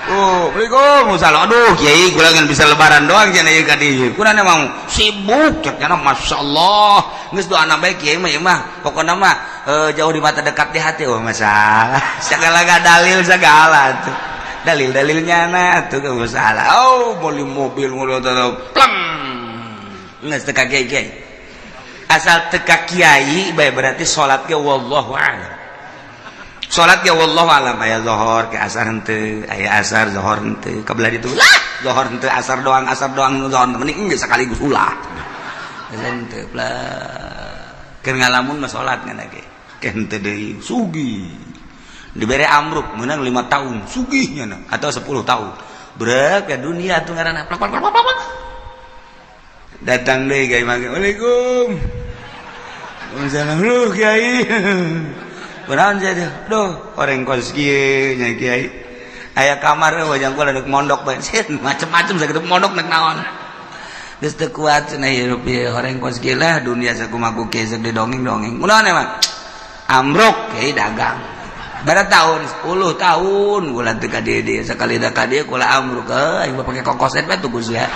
Oh, Assalamualaikum, salah. Aduh, kiai kula ngan bisa lebaran doang cenah ieu ka dieu. Kuna emang sibuk cek nya masyaallah. Geus doana bae kiai mah ieu mah. Pokona mah jauh di mata dekat di hati. Oh, masalah. Segala dalil segala tuh. Dalil-dalilnya nah tuh gak masalah. Oh, beli mobil mobil pleng. Geus teu ka kiai kiai. Asal teu ka kiai bae berarti salat ge wallahu a'lam. Salat ge wallahu a'lam, aya zuhur ke asar henteu, aya asar zuhur henteu, kabelah ditu lah zuhur henteu asar doang, asar doang zuhur mending geus sekaligus ulah. Henteu lah. Keur ngalamun mah salat ngan ge. Ke henteu deui sugih. Dibere amruk menang 5 tahun sugihnya na, atau 10 tahun. Brek ke dunia tuh ngaranna plak plak plak plak. Datang deui kiai mah. Waalaikum. Waalaikumsalam. Lu kiai. Kunaon jadi? Duh, orang kos kieu nya kiai. Aya kamar wajang kula deuk mondok bae. Macem-macem sakitu mondok nek naon. Geus teu kuat cenah hirup ieu orang kos kieu lah dunia sakumaha ku kieu sok didongeng-dongeng. Kunaon emang? Amruk kiai dagang. Bara tahun 10 tahun kula teu ka dieu dieu sakali da ka dieu kula amruk aing mah pake kokoset bae tuh Gus ya.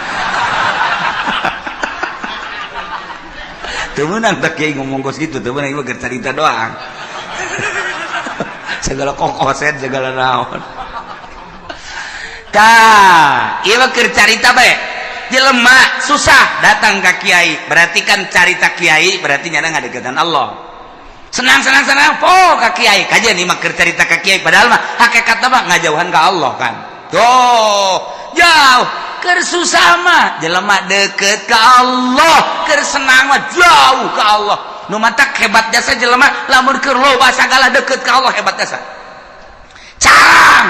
Teu meunang teh kiai ngomong kos kitu, teu meunang ieu mah keur carita doang. Segala kokoset segala naon. Tah, ieu mah keur carita bae. Jelema susah datang ka kiai, berarti kan carita kiai berarti nyana ngadeukeutan Allah. Senang senang senang po ka kiai, kajian ieu mah keur carita ka kiai padahal mah hakikatna mah ngajauhan ka Allah kan. Tuh, jauh. Keur susah mah jelema deket ka Allah, keur senang mah jauh ka Allah. Nu matak hebat jasa jelema lamun keur loba sagala deket ka Allah hebat jasa. Carang.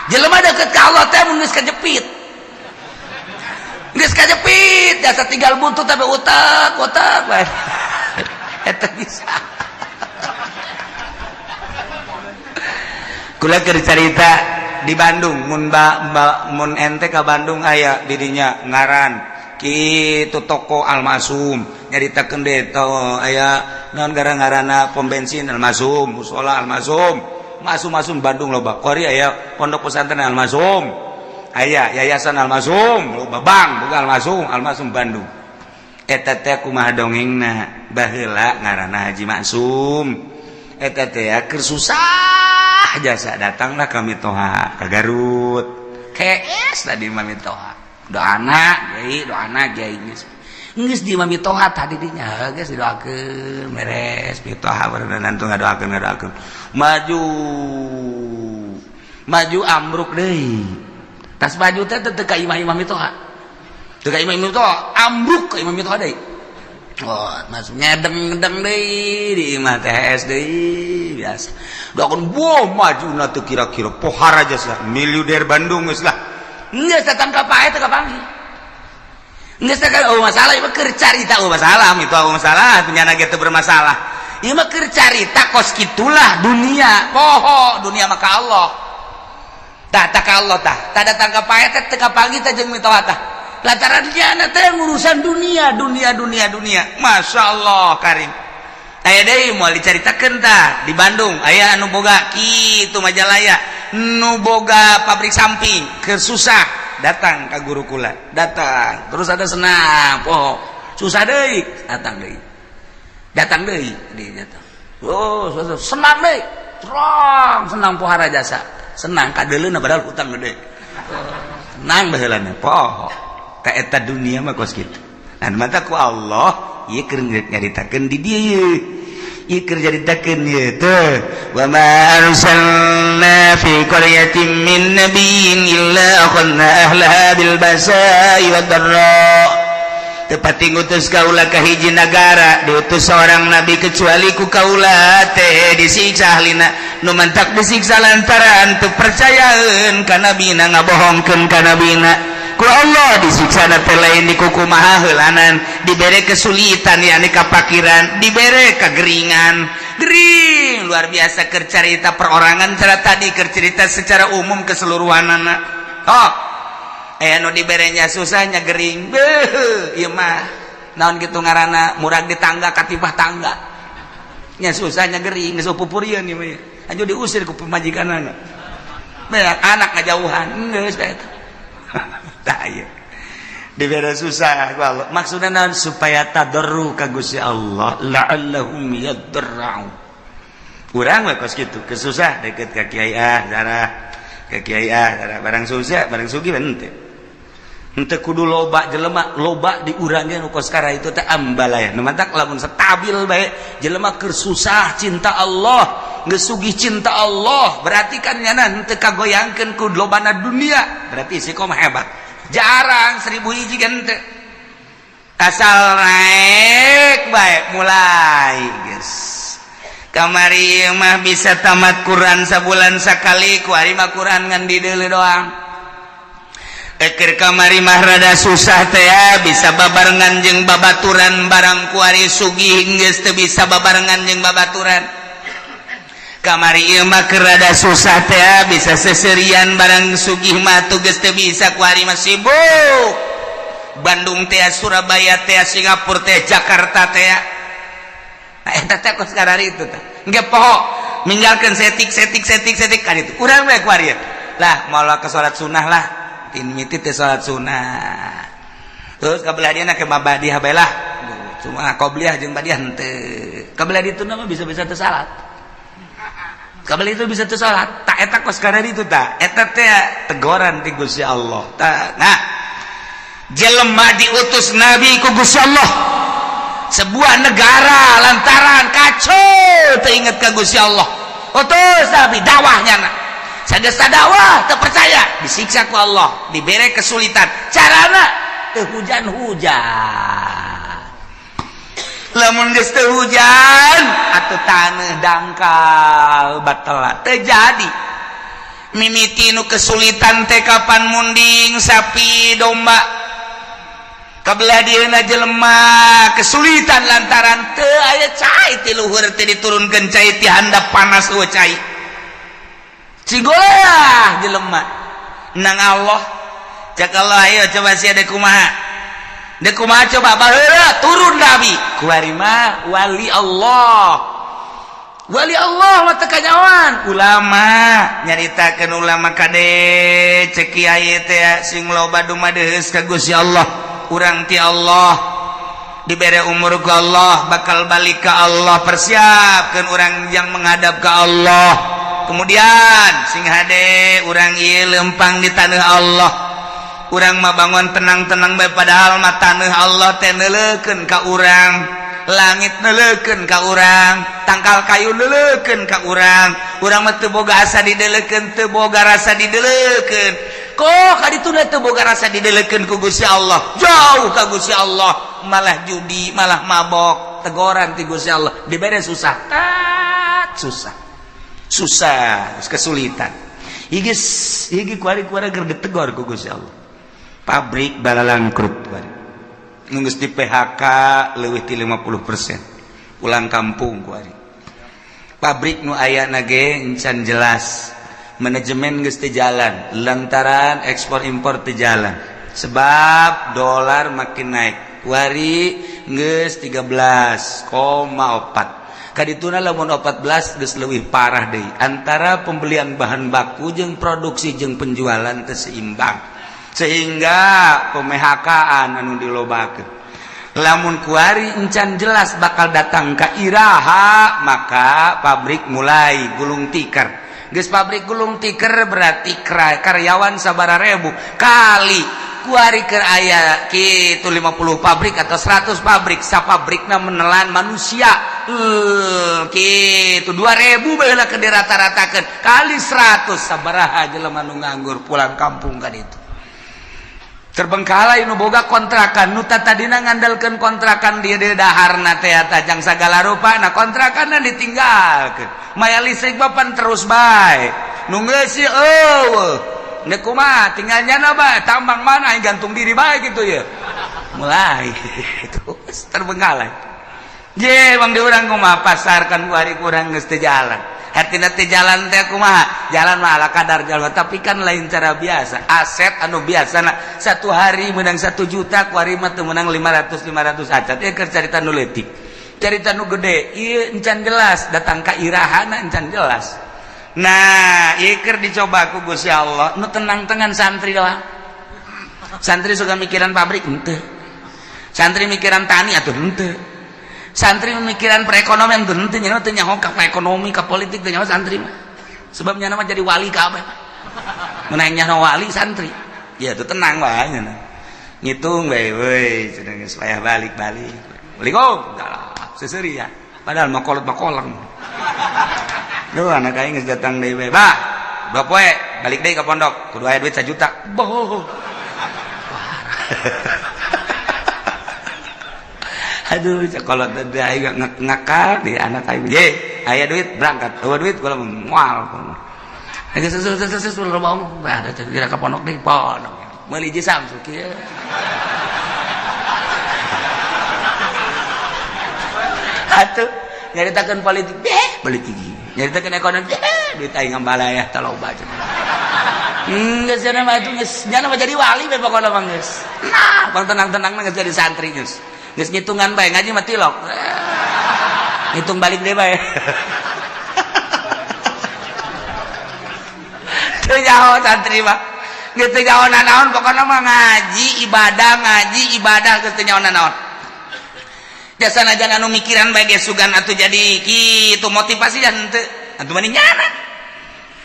Jelema deket ka Allah teh mun geus kajepit. Geus kajepit jasa tinggal buntut tapi utak utak bae. Eta bisa. Kula keur carita di Bandung mun mun ente ka Bandung aya didinya ngaran kitu toko Almasum nyaritakeun deui to aya naon gara-garana pom bensin Almasum, musola Almasum, masum-masum Bandung loba. Kuari aya pondok pesantren Almasum, aya yayasan Almasum, loba bank boga Almasum, Almasum Bandung. Eta teh kumaha dongengna baheula ngaranna Haji Maksum. Eta teh keur susah jasa datanglah kami toha ke Garut. KS tadi mami toha. Doana kiai, doana kiai geus. Geus di mami toha tadi dinya geus didoakeun beres mitoha baru nantu ngadoakeun ngadoakeun. Maju. Maju ambruk deui. Tas maju teh teu ka imah-imah mitoha. Teu ka imah mitoha, ambruk ka imah mitoha deui. Oh, masuk ngedeng-ngedeng deui di imah THS deui biasa. Doakeun wah majuna teu kira-kira pohara jasa miliuder Bandung geus lah. Geus datang ka pae teu kapanggih. Geus teh kan, oh, masalah ieu mah keur carita. Oh, masalah itu, oh, masalah penyana gitu bermasalah. Ieu mah keur carita kos kitulah dunia. Poho dunia maka Allah tah, tak ka Allah tah, tah datang ka pae teh teu kapanggih teh jeung mitoha tah, lantaran dia teh ngurusan dunia, dunia, dunia, dunia. Masya Allah karim. Aya deui, moal dicaritakeun tah. Di Bandung aya anu boga kitu Majalaya, nu boga pabrik samping, keur susah datang ke guru kula, datang terus ada senang, poho susah deui, datang deui, datang deui, di datang, oh, susah, senang deui, terang senang, pohara jasa senang kadeuleuna, padahal hutang gede, senang baheulana, poho. Ka eta dunia mah kos kitu. Nah, mata ku Allah ieu keur nyaritakeun di dieu ieu, keur nyaritakeun ieu teh, wa ma arsalna fi qaryatin min nabiyyin illa akhadna ahlaha bil basa'i wad dharra. Tepati ngutus kaula ka hiji nagara, diutus seorang nabi, kecuali ku kaula teh disiksa ahlina. Nu mantak disiksa lantaran teu percayaeun ka nabina, ngabohongkeun ka nabina. Ku Allah disiksa teh lain di kukumaha heulanan, dibere kesulitan, yakni kapakiran, dibere kegeringan, gering luar biasa. Keur carita perorangan cara tadi, keur cerita secara umum keseluruhan anak. Oh, aya nu diberenya susahnya gering, beuh, ieu mah naon kitu ngaranna, murag di tangga katipah tangga nya, susahnya gering, geus pupurieun ieu mah, anjur diusir ku pamajikanana, beak anak ngajauhan, geus eta. Tah, ieu dibere susah ku Allah maksudna naon? Supaya tadarru ka Gusti Allah, la'allahum yadarra'un. Urang we kos kitu, kesusah deket ka kiai, ah, darah ka kiai, ah, darah. Barang susah, barang sugih henteu, henteu kudu loba jelema, loba di urang ge nu kos kara itu teh ambalaya. Nu mantak lamun stabil bae jelema, keur susah cinta Allah, geus sugih cinta Allah, berarti kan nyana henteu kagoyangkeun ku lobana dunia, berarti istiqomah hebat. Jarang 1000 hiji kan henteu, asal naik bae mulai geus. Kamari mah bisa tamat Quran sabulan sakali, kuari mah Quran ngan dideuleu doang. Eker kamari mah rada susah teh ya, bisa babarengan jeung babaturan, barang kuari sugih geus teu bisa babarengan jeung babaturan. Kamari ieu mah keur rada susah teh ya, bisa seserian, barang sugih mah tuh geus teu bisa. Kuari mah sibuk Bandung teh, Surabaya teh, Singapura teh, Jakarta teh. Nah, eta teh kos karari itu teh engke poho, ninggalkeun setik setik setik setik kan itu. Urang we kuari lah moal ke salat sunnah lah, tin miti teh salat sunnah, terus kabelah dia ke mabadiah bae lah, cuma qobliyah jeung badiah henteu. Kabelah ditu mah bisa-bisa teu salat, kabelah itu bisa teu salat. Tak eta kos karari itu tak eta teh tegoran ti Gusti Allah. Tak, nah, jelema diutus nabi ku Gusti Allah sebuah negara lantaran kacau, teringat ke Gusti Allah, utus nabi dakwahnya. Nak sageus dakwah teu percaya, disiksa ku Allah, dibere kesulitan, carana teu hujan-hujan. Lamun geus teu hujan atuh taneuh dangkal batal teu jadi. Mimiti nu kesulitan teh kapan munding sapi domba. Kabelah dieuna jelema kesulitan lantaran teu aya cai ti luhur, teh diturunkeun cai ti handap, panas eueuh cai, cigoleah jelema nang Allah. Cek Allah, ayo coba sia dek kumaha, dek kumaha coba. Baheula turun nabi, kuari mah wali Allah, wali Allah mah teu kanyawan ulama nyaritakeun. Ulama kade, cek kiai teh sing loba dumadeus ka Gusti Allah. Urang ti Allah dibere umur ku Allah, bakal balik ke Allah, persiapkan orang yang menghadap ke Allah. Kemudian sing hade urang ieu lempang di tanah Allah. Urang mah bangun tenang-tenang bae, padahal mah tanah Allah teh neuleukeun ka urang, langit neuleukeun ka urang, tangkal kayu neuleukeun ka urang. Urang mah teu boga asa dideleukeun, teu boga rasa dideleukeun. Kok ka ditu teu boga rasa dideleukeun ku Gusti Allah, jauh ka Gusti Allah, malah judi, malah mabok. Tegoran ti Gusti Allah, dibere susah, tat susah, susah, kesulitan. Iki iki kuari-kuari keur ditegor ku Gusti Allah, pabrik balalangkrut kuari. Nu geus di PHK leuwih ti 50% pulang kampung kuari. Pabrik nu aya ge encan jelas, manajemen geus teu jalan lantaran ekspor impor teu jalan sebab dolar makin naik. Kuari geus 13,4. Kadituna lamun 14 geus leuwih parah deui, antara pembelian bahan baku jeung produksi jeung penjualan teu seimbang sehingga pemehakaan anu dilobakeun. Lamun kuari encan jelas bakal datang ka iraha, maka pabrik mulai gulung tikar. Geus pabrik gulung tikar berarti karyawan sabara ribu kali kuari keur aya kitu 50 pabrik atau 100 pabrik, sapabrikna menelan manusia kitu 2000 baheula keur dirata-ratakeun kali 100, sabaraha jelema nu nganggur pulang kampung kan. Itu terbengkalai nu boga kontrakan, nu tadina ngandalkeun kontrakan dia di daharna teh tajang sagala rupa. Nah, kontrakanna ditinggalkeun, maya listrik bapan terus bae, nu ngeusi eueuh. Nek kumaha tinggal nyana bae, tambang mana aing gantung diri bae gitu ya, mulai terus terbengkalai. Je bang, di urang kumaha pasar kan kuari kurang geus teu jalan. Hartina teu jalan teh kumaha? Jalan mah ala kadar jalan, tapi kan lain cara biasa. Aset anu biasa na satu hari menang 1 juta, kuari mah teu menang 500 500 acan. Ieu keur carita nu leutik. Carita nu gede ieu encan jelas datang ka irahana, encan jelas. Nah, ieu keur dicoba ku Gusti Allah. Nu tenang-tenang santri lah. Santri suka mikiran pabrik henteu. Santri mikiran tani atuh henteu. Santri memikiran perekonomian tuh henteu, nya teu nyaho ka ekonomi, ka politik teu nyaho santri mah. Sebab nya mah jadi wali kabeh. Mun aya nyaho wali santri. Ya tuh tenang wae nya. Ngitung bae we cenah geus payah balik-balik. Assalamualaikum. Seseuri ya. Padahal mah kolot mah kolang. Duh, anak aing geus datang deui bae. Bah, 2 poe balik deui ka pondok, kudu aya duit 1 juta. Boh. Aduh, kalau aing ngakal di anak aing. Ye, aya duit berangkat. Eueuh duit kula moal. Geus geus geus loba omong. Bah, kira ka pondok deui, pondok. Meuli jeung Samsu kieu. Atuh, nyaritakeun politik, beh, politik. Nyaritakeun ekonomi, beh, duit aing ngambalayah teh loba cenah. Geus cenah mah geus nya mah jadi wali bae pokona mah geus. Nah, bang tenang-tenang geus jadi santri geus. Geus ngitungan bae, ngaji mah tilok. Ngitung balik deui bae. Teu nyaho santri mah. Geus teu nyaho nanaon pokona mah ngaji ibadah geus teu nyaho nanaon. Jasa najan anu mikiran bae ge sugan atuh jadi kitu motivasi dan henteu atuh mending nyana.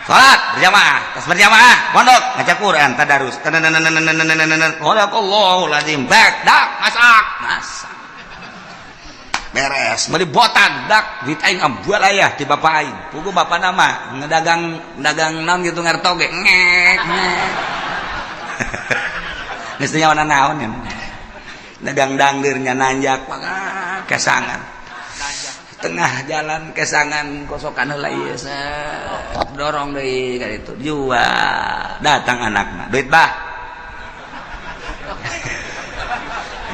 Salat berjamaah, tas berjamaah, pondok ngaca Quran, tadarus. Sadaqallahul azim. Bak, dak, masak, masak. Beres, beli botan, dak, duit aing ambual aya ti bapak aing. Pugu bapak nama ngedagang dagang naon gitu ngartoge. Ngek, ngek. Geus teu nyaho naon ya. Dagang dangdirnya nanjak kesangan. Tengah jalan kesangan kosokan heula ieu dorong deui ka ditu jual. Datang anakna, duit bah.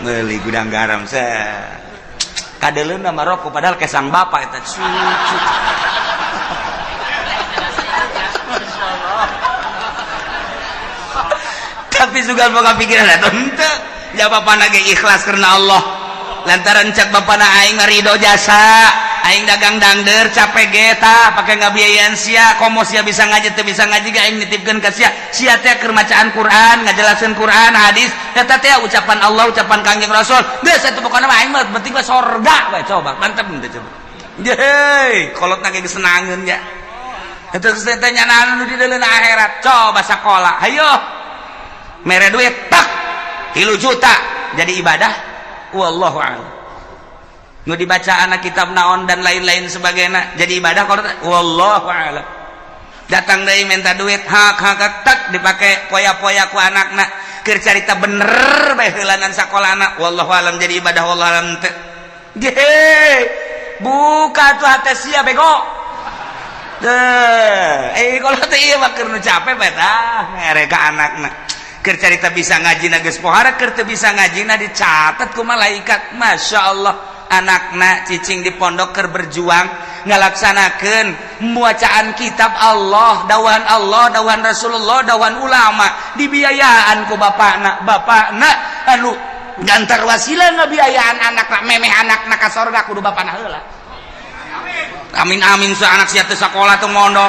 Meuli gudang garam set. Kadeleuna mah rokok padahal kesang bapak eta cucu. Tapi sugan boga pikiran eta henteu. Ya bapana ge ikhlas karena Allah. Lantaran cak bapana aing ngarido jasa, aing dagang dangder capek ge tah pake ngabiayaan sia, komo sia bisa ngaji teu bisa ngaji ge aing nitipkeun ka sia. Sia teh keur macaan Quran, ngajelaskeun Quran, hadis, eta teh ucapan Allah, ucapan Kangjeng Rasul. Geus atuh pokona mah aing mah penting mah sorga we, coba mantep teh coba. Yeay, kolotna ge geus senangeun nya. Eta geus teh nyanaan nu di deuleun akhirat, coba sakola. Hayo. Mere duit tak 3 juta jadi ibadah, wallahu a'lam. Nu dibaca anak kitab naon dan lain-lain sebagainya jadi ibadah kalau wallahu a'lam. Datang deui minta duit hak hak tak dipake poya-poya ku anakna keur carita bener bae heulanan sakolana, wallahu a'lam jadi ibadah, wallahu a'lam teu. Ge buka tuh hate sia bego. Deh, kalau teh ieu mah keur nu capek bae tah mere ka anakna. Keur carita bisa ngaji na geus pohara, keur teu bisa ngaji na dicatat ku malaikat. Masya Allah, anakna cicing di pondok keur berjuang ngalaksanakeun bacaan kitab Allah, dawan Allah, dawan Rasulullah, dawan ulama, dibiayaan ku bapakna. Bapakna anu gantar wasilah ngabiayaan anakna, memeh anakna ka sorga kudu bapakna heula. Amin amin sa anak sia teu sakola teu mondok.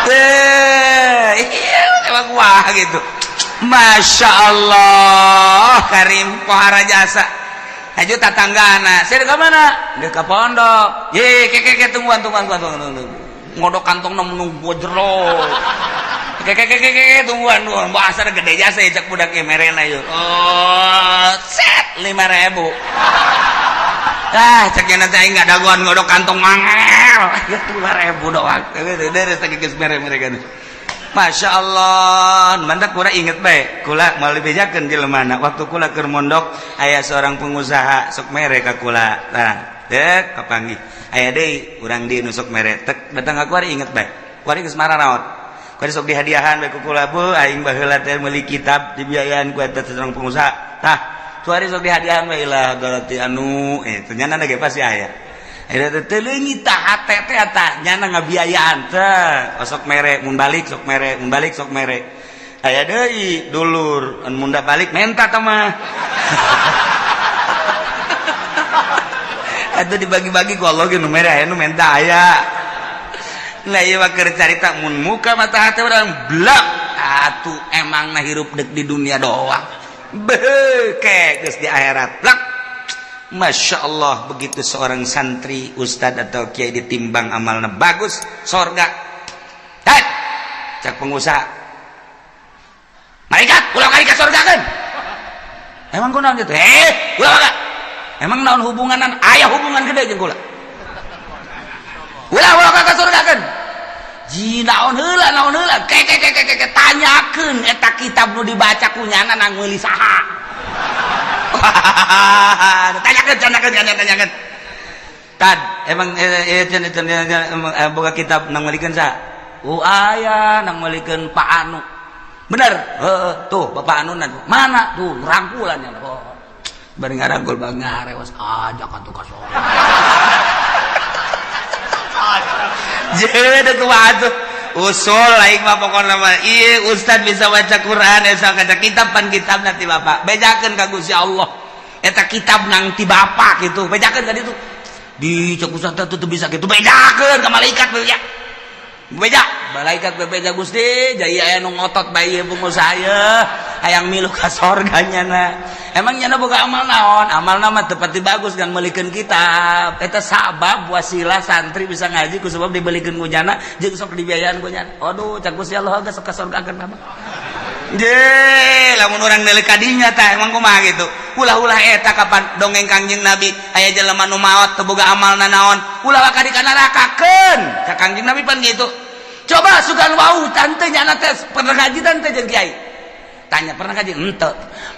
Teh, iya emang wah gitu. Masya Allah, Karim pohara jasa. Haju tatanggana, saya ke mana? Dia ke pondok. Ye, ke ke ke tungguan tungguan tungguan tungguan. Ngodok kantong nunggu jero. Ke ke ke ke ke tungguan tungguan. Bahasa gede jasa ya cek budak merena yuk. Oh, set 5.000. Ah, cek nanti aing nggak dagoan ngodok kantong mangel. 5.000 doang. Dari segi geus mere mereka. Masya Allah, mantap kula inget bae. Kula mau dibejakeun jelema waktu kula keur mondok aya seorang pengusaha sok mere ka kula. Tah, dek kapanggih. Aya deui urang di nu sok mere. Tek datang ka kuari inget bae. Kuari geus mararaot. Kuari sok dihadiahan bae ku kula, bu aing baheula teh meuli kitab dibiayaan ku eta seorang pengusaha. Tah, kuari sok dihadiahan bae lah berarti anu ternyata ge pasti aya. Eta teh leungit tah hate teh tah nyana ngabiayaan teh sok mere mun balik sok mere mun balik sok mere. Aya deui dulur anu mun balik menta tah mah. Atuh dibagi-bagi ku Allah ge nu mere aya nu menta aya. Lah ieu mah keur carita mun muka mata hate urang blak atuh emangna hirup deuk di dunia doang. Beuh ke geus di akhirat blak. Masya Allah, begitu seorang santri, ustad atau kiai ditimbang amalnya bagus, sorga. Hei, cak pengusaha, malaikat, ulah kali ke sorga kan? Emang kunaon gitu? Ulah kali. Emang naon hubunganan? Aya hubungan gede jeung kula. Ulah ulah ka sorga kan? Ji naon heula, naon heula? Ke ke ke ke ke tanyakeun eta kitab nu dibaca ku nyana nang meuli saha. Tanyakan, tanyakan, tanyakan. Tad, emang boga kitab nang melikeun sa? Oh aya nang melikeun Pak Anu. Bener? Heeh, tuh Bapak Anu nan. Mana? Tuh rangkulan ya. Oh. Bari ngarangkul bang ngarewas ajak atuh ka sorga. Jeung kumaha atuh? Usul lain mah pokokna mah ieu ustad bisa baca Quran esa kaca kitab pan kitab nanti bapak bejakeun ka Gusti Allah eta kitab nang ti bapak gitu bejakeun ka ditu di cek ustad teh teu bisa kitu bejakeun ka malaikat beja beja malaikat bebeja Gusti jaya aya nu ngotot bae ieu pengusaha ye hayang milu ka sorga nyana emang nyana boga amal naon amalna mah teu pati bagus kan meulikeun kitab eta sabab wasilah santri bisa ngaji ku sebab dibelikeun ku nyana jeung sok dibiayaan ku nyana aduh cak Gusti Allah geus ka sorga kan mah je lamun urang neuleuh ka dinya tah emang kumaha gitu ulah-ulah eta kapan dongeng Kangjeng Nabi aya jelema nu maot teu boga amalna naon ulah ka di ka nerakakeun cak Kangjeng Nabi pan gitu coba sugan wau tante nyana teh pernah ngaji tante jeung kiai tanya pernah ngaji henteu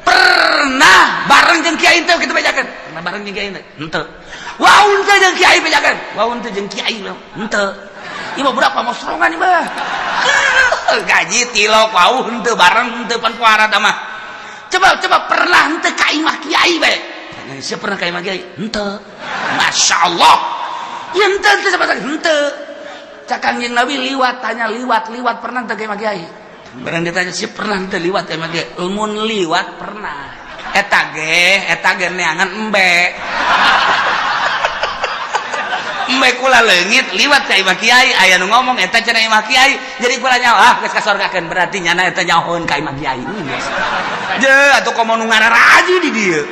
pernah bareng jeung kiai teh kitu bejakeun pernah bareng jeung kiai teh henteu wau teh jeung kiai bejakeun wau teh jeung kiai henteu ieu mah berapa mosrongan ieu mah gaji tilok wau henteu bareng henteu pan puara tah mah coba coba pernah henteu ka imah kiai bae tanya sia pernah ka imah kiai henteu masyaallah ieu henteu henteu sama henteu cak Kangjeng Nabi liwat tanya liwat liwat pernah teu ka imah kiai barang ditanya sih pernah teu liwat ka imah kiai mun liwat pernah eta ge neangan embe embe kula leungit liwat ka imah kiai aya nu ngomong eta cenah imah kiai jadi kula nyaho ah geus kasorgakeun berarti nyana eta nyahoeun ka imah kiai je atuh komo nu ngararaji di dieu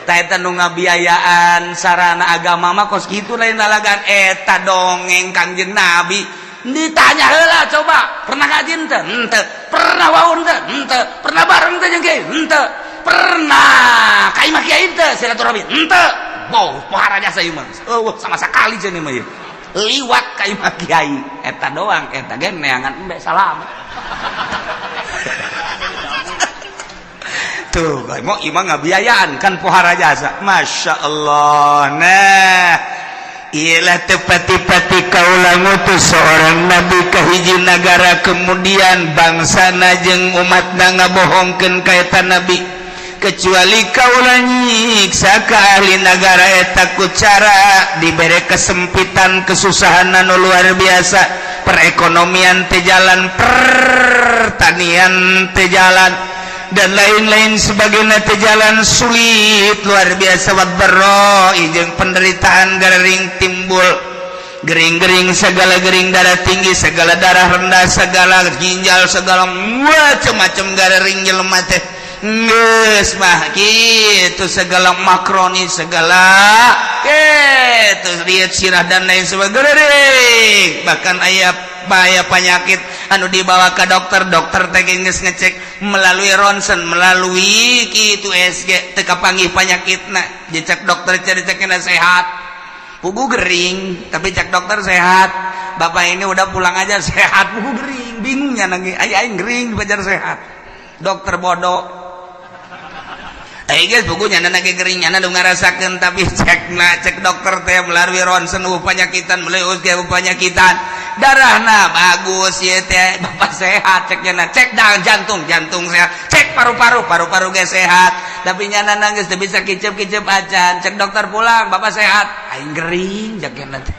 tah eta nu ngabiayaan sarana agama mah kos kitu lain lalagan eta dongeng Kangjeng Nabi ditanya heula coba pernah ngaji henteu henteu pernah waun teu henteu pernah bareng teu jeung kiai henteu pernah ka imah kiai henteu silaturahmi henteu boh pohara jasa ieu mah eueuh sama sakali cenah mah ieu liwat ka imah kiai eta doang eta ge neangan embe salam tuh mau imah ngabiayaan kan pohara jasa Masya Allah. Nah Ialah tepati-pati kaula ngutus seorang nabi ke hiji negara, kemudian bangsa jeung umat ngabohongkeun ka eta nabi, kecuali kaula nyiksa ke ahli negara eta ku cara diberi kesempitan, kesusahan anu luar biasa, perekonomian teu jalan, pertanian teu jalan, dan lain-lain sebagainya teu jalan, sulit luar biasa, wadh-dharro jeung penderitaan gering timbul, gering-gering segala, gering darah tinggi segala, darah rendah segala, ginjal segala, macam-macam gering jelema teh geus mah gitu, segala makroni segala gitu, lihat sirah dan lain sebagainya. Bahkan aya bahaya penyakit anu dibawa ke dokter, dokter teh geus ngecek melalui rontgen, melalui kitu USG, teu kapanggih penyakitna. Dicek dokter, cari cekna sehat, pugu gering, tapi cek dokter sehat, "Bapak ini udah pulang aja, sehat." Pugu gering, bingungnya nangis aya aing gering dipajar sehat, dokter bodoh. Eh guys, bukunya nyana gering, nyana nu ngarasakeun, tapi cek na cek dokter teh melalui rontgen penyakitan, melalui USG penyakitan, darahna bagus ya teh, "Bapak sehat," cek nyana. Cek dah jantung, jantung sehat. Cek paru-paru, paru-paru ge sehat, tapi nyana nangis teu bisa kicep-kicep acan. Cek dokter, "Pulang, bapak sehat." Aing gering, cek nyana teh.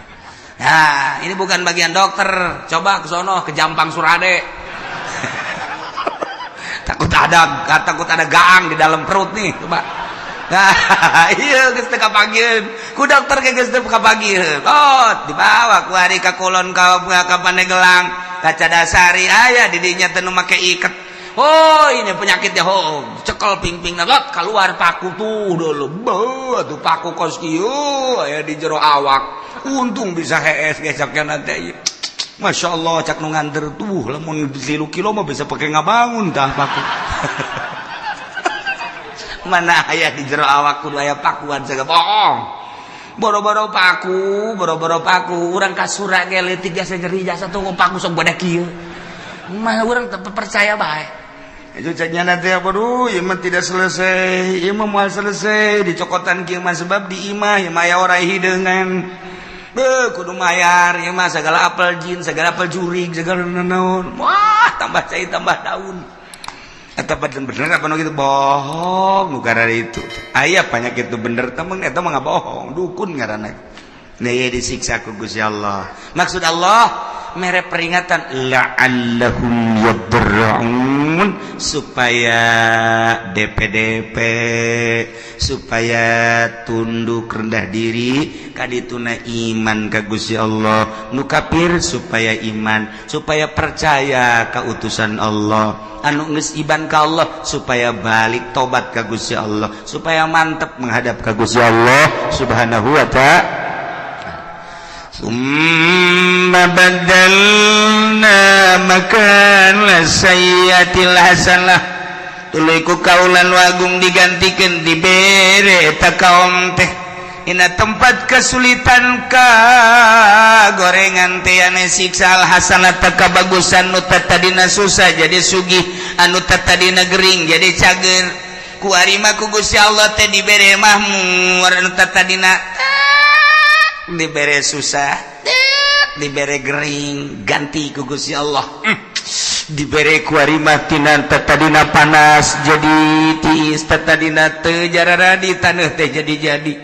Nah, ini bukan bagian dokter. Coba ke sono, ke Jampang Surade, takut ada gaang di dalam perut nih, coba. Nah, iya, geus teu kapanggieun ku dokter ge, geus teu kapanggieun. Oh, dibawa ku hari ka kulon, ka Pandeglang, ka Cadasari, aya di dinya teh nu make iket. Oh, ini penyakitnya. Oh, cekel pingping lot, keluar paku tuh dulu. Beuh, tuh paku kos kieu aya di jero awak. Untung bisa hees gesaknya nanti. Masya Allah, cak nu nganter tuh, lamun 3 kilo mah bisa pakai ngabangun tah paku. Mana aya di jero awak kudu aya pakuan segala, bohong. Boro-boro paku, boro-boro paku, urang kasura ge leutik biasa nyeri jasa tuh paku sok bodak kieu. Mah urang teu percaya bae. Itu ceknya nanti apa, duh, ieu mah tidak selesai, ieu mah moal selesai dicokotan kieu mah, sebab di imah ieu mah aya orai hideungan. Beuh, kudu mayar ieu mah segala, apel jin segala, apel jurig segala, naon. Wah, tambah cai tambah daun. Eta bener apa nu gitu, bohong nu itu. Aya penyakit itu bener temen, eta mah bohong, dukun ngaranna. Nah, disiksa ku Gusti Allah. Maksud Allah mere peringatan la'allahum yadarra'un, supaya DPDP, supaya tunduk rendah diri kadituna iman ka Gusti Allah. Nu kafir supaya iman, supaya percaya ka utusan Allah. Anu geus iman ka Allah supaya balik tobat ka Gusti Allah, supaya mantep menghadap ka Gusti Allah Subhanahu wa Ta'ala. ثم بدلنا مكان السيئة الحسنة, tuluy ku kaula nu agung digantikan, dibere eta kaum teh ina tempat kesulitan ka gorengan teh ane siksa al hasanata, kabagusan. Nu tadina susah jadi sugih, anu tadina gering jadi cager. Ku arima ku Gusti Allah teh dibere mahmur. Anu tadina dibere susah, dibere gering, ganti ku Gusti Allah. Dibere kuari mah tina tadina panas jadi tiis, tadina teu jararadi taneuh teh jadi jadi,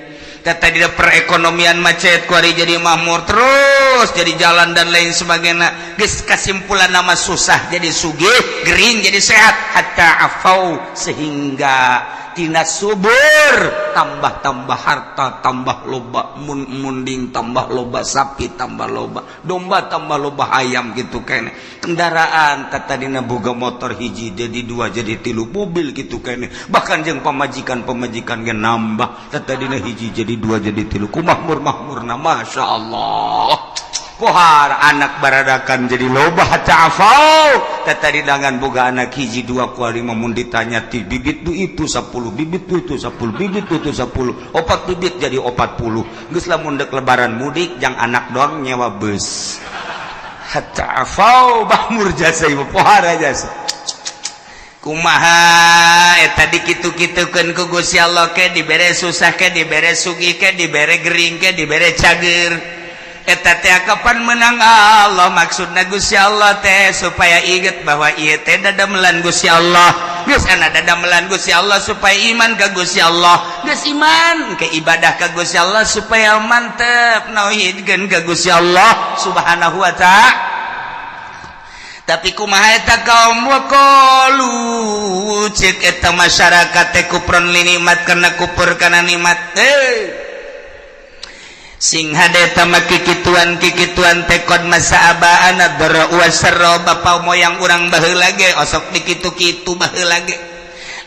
tadina perekonomian macet kuari jadi makmur terus, jadi jalan dan lain sebagainya. Geus kesimpulan nama susah jadi sugih, gering jadi sehat, hatta afau, sehingga tina subur tambah-tambah harta, tambah loba mun munding, tambah loba sapi, tambah loba domba, tambah loba ayam gitu kene. Kendaraan tadina boga motor hiji jadi dua, jadi tilu, mobil gitu kene. Bahkan jeung pamajikan, pamajikan ge nambah, tadina hiji jadi dua, jadi tilu. Ku makmur makmurna, Masya Allah. Pohar anak baradakan jadi loba, hatta afau. Tadi dangan boga anak hiji dua, kuari mun ditanya ti bibit du itu 10 bibit, du itu 10 bibit, du itu 10, opat bibit jadi 40. Geus lamun dek lebaran mudik jang anak doang nyewa bus. Hatta afau, makmur jasa ibu, pohara jasa. Kumaha eta? Eta dikitu-kitukeun ku Gusti Allah, ke dibere susah, ke dibere sugih, ke dibere gering, ke dibere cager. Eta teh kapan menang Allah? Maksudna Gusti Allah teh supaya inget bahwa ieu teh dadamelan Gusti Allah. Geus ana dadamelan Gusti Allah supaya iman ka Gusti Allah. Geus iman ke ibadah ka Gusti Allah supaya mantep nauhidkeun ka Gusti Allah Subhanahu wa Ta'ala. Tapi kumaha eta kaum? Waqalu, cek eta masyarakat teh, kufron li nikmat, karena kufur kana nikmat. Eh, sing hade eta mah kikituan kikituan teh qad massa abaana dharra wasarra, bapa moyang urang baheula ge osok dikitu-kitu baheula ge.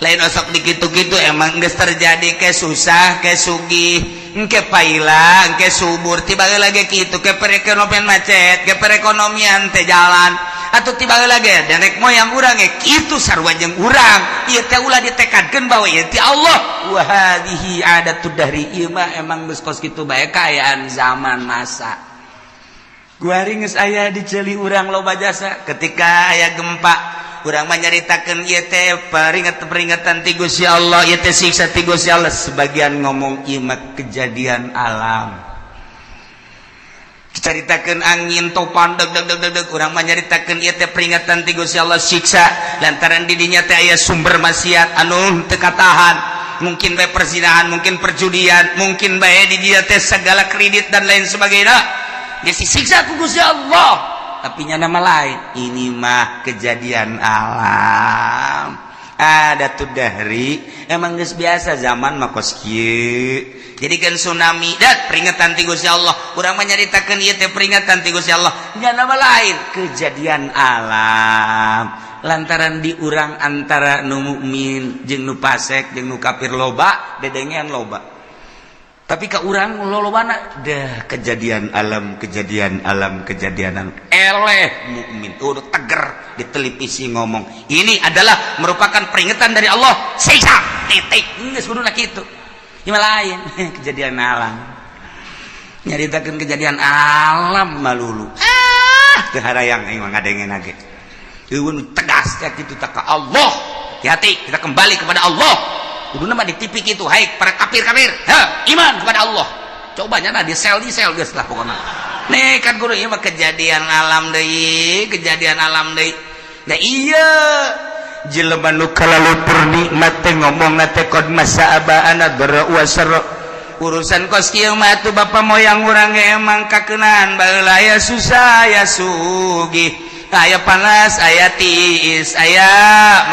Lain osok dikitu-kitu, emang geus terjadi, ke susah ke sugih, engke paila engke subur. Tiba lagi kitu, ke perekonomian macet, ke perekonomian teh jalan atau tiba lagi dan rek moyang urang ge kitu, sarua jeung urang. Ieu teh ulah ditekadkeun bahwa ieu ti Allah. Wa hadhihi adatud dahri, ieu mah emang geus kos kitu bae kaayaan zaman masa. Kuari geus aya di ceuli urang loba jasa. Ketika aya gempa, urang menyaritakan ieu teh peringatan-peringatan ti Gusti Allah, ieu teh siksa ti Gusti Allah. Sebagian ngomong ieu mah kejadian alam. Caritakeun angin topan deg deg deg deg deg, urang menyaritakeun ieu teh peringatan ti Gusti Allah, siksa, lantaran di dinya teh aya sumber maksiat anu teu katahan, mungkin bae perzinahan, mungkin perjudian, mungkin bae di dinya teh segala kredit dan lain sebagainya. Geus disiksa ku Gusti Allah. Tapi nya nama lain, ini mah kejadian alam, ada tuh dari emang geus biasa zaman mah kos kieu. Jadi kan tsunami dat peringatan ti Gusti Allah, urang menyaritakeun ieu teh peringatan ti Gusti Allah. Nya nama lain, kejadian alam, lantaran di urang antara nu mukmin jeung nu fasik jeung nu kafir loba dedengean loba. Tapi ke urang lolobana dah kejadian alam, kejadian alam, kejadian alam. Eleh mukmin udah teger di televisi ngomong ini adalah merupakan peringatan dari Allah, siksa, titik. Geus kuduna kitu. Ieu lain kejadian alam, nyaritakeun kejadian alam malulu. Ah, teu harayang aing mah ngadengen ge. Eueun tegas ya kitu tak ka Allah. Hati-hati, kita kembali kepada Allah. Kuduna mah di TV kitu, hai para kafir-kafir, ha, iman kepada Allah. Coba nya di sel, di sel geus lah pokokna. Nih kan guru, ieu mah kejadian alam deui, kejadian alam deui. Nah, iya, jelema nu kalalupur nikmat teh ngomong teh qad massa abaana dharra wasarra. Urusan kos kieu mah atuh bapa moyang urang ge emang kakeunaan baheula, aya susah aya sugih, aya panas aya tiis, aya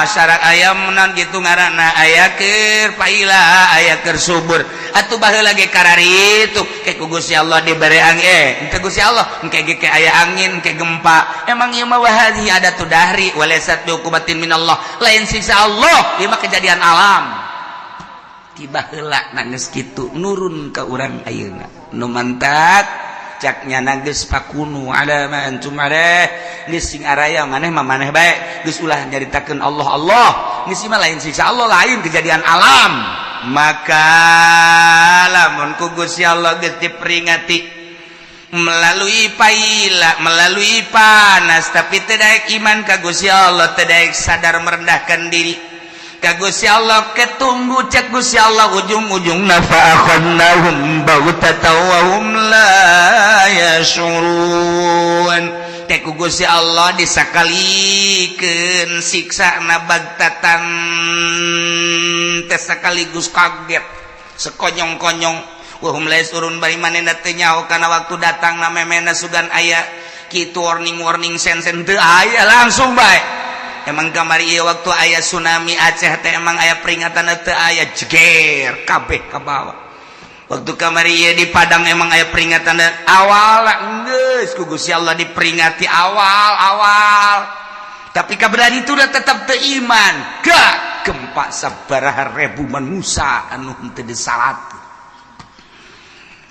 masyarakat aya menan gitu ngaranna, aya keur paila aya keur subur. Atuh baheula ge kararitu ke ku Gusti Allah dibere angin, eh, henteu Gusti Allah engke ge ke aya angin ke gempa. Emang ieu mah wahadhi adatud dahri walaysat biuqubatin minallah, lain siksa Allah, ieu mah kejadian alam. Tiba heula geus kitu nurun ka urang ayeuna nu mantak caknya geus fakunu ala ma antum alaih, geus sing araya maneh mah maneh bae, geus ulah nyaritakeun Allah Allah, geus mah lain siksa Allah, lain kejadian alam. Maka lamun ku Gusti Allah geus diperingati melalui paila, melalui panas, tapi tidak iman ka Gusti Allah, tidak sadar merendahkan diri ka Gusti Allah, ketunggu cek Gusti Allah ujung-ujung fa akhadnahum baghtatan wa hum la yash'urun. Teh ku Gusti Allah disakalikeun siksa na baghtatan teh sekaligus kaget sekonyong-konyong, wa hum la yash'urun, bari manehna teu nyaho kana waktu datang na memena sugan aya kitu warning warning sen sen teu aya, langsung bae. Emang kamari ieu waktu aya tsunami Aceh teh emang aya peringatan? Teu aya, jeger kabeh ka bawah. Waktu kamari ieu di Padang emang aya peringatan awal? Geus ku Gusti Allah diperingati awal awal, tapi kaberan itu udah tetap teu iman. Gak gempa sabaraha ribu manusia anu henteu disalat.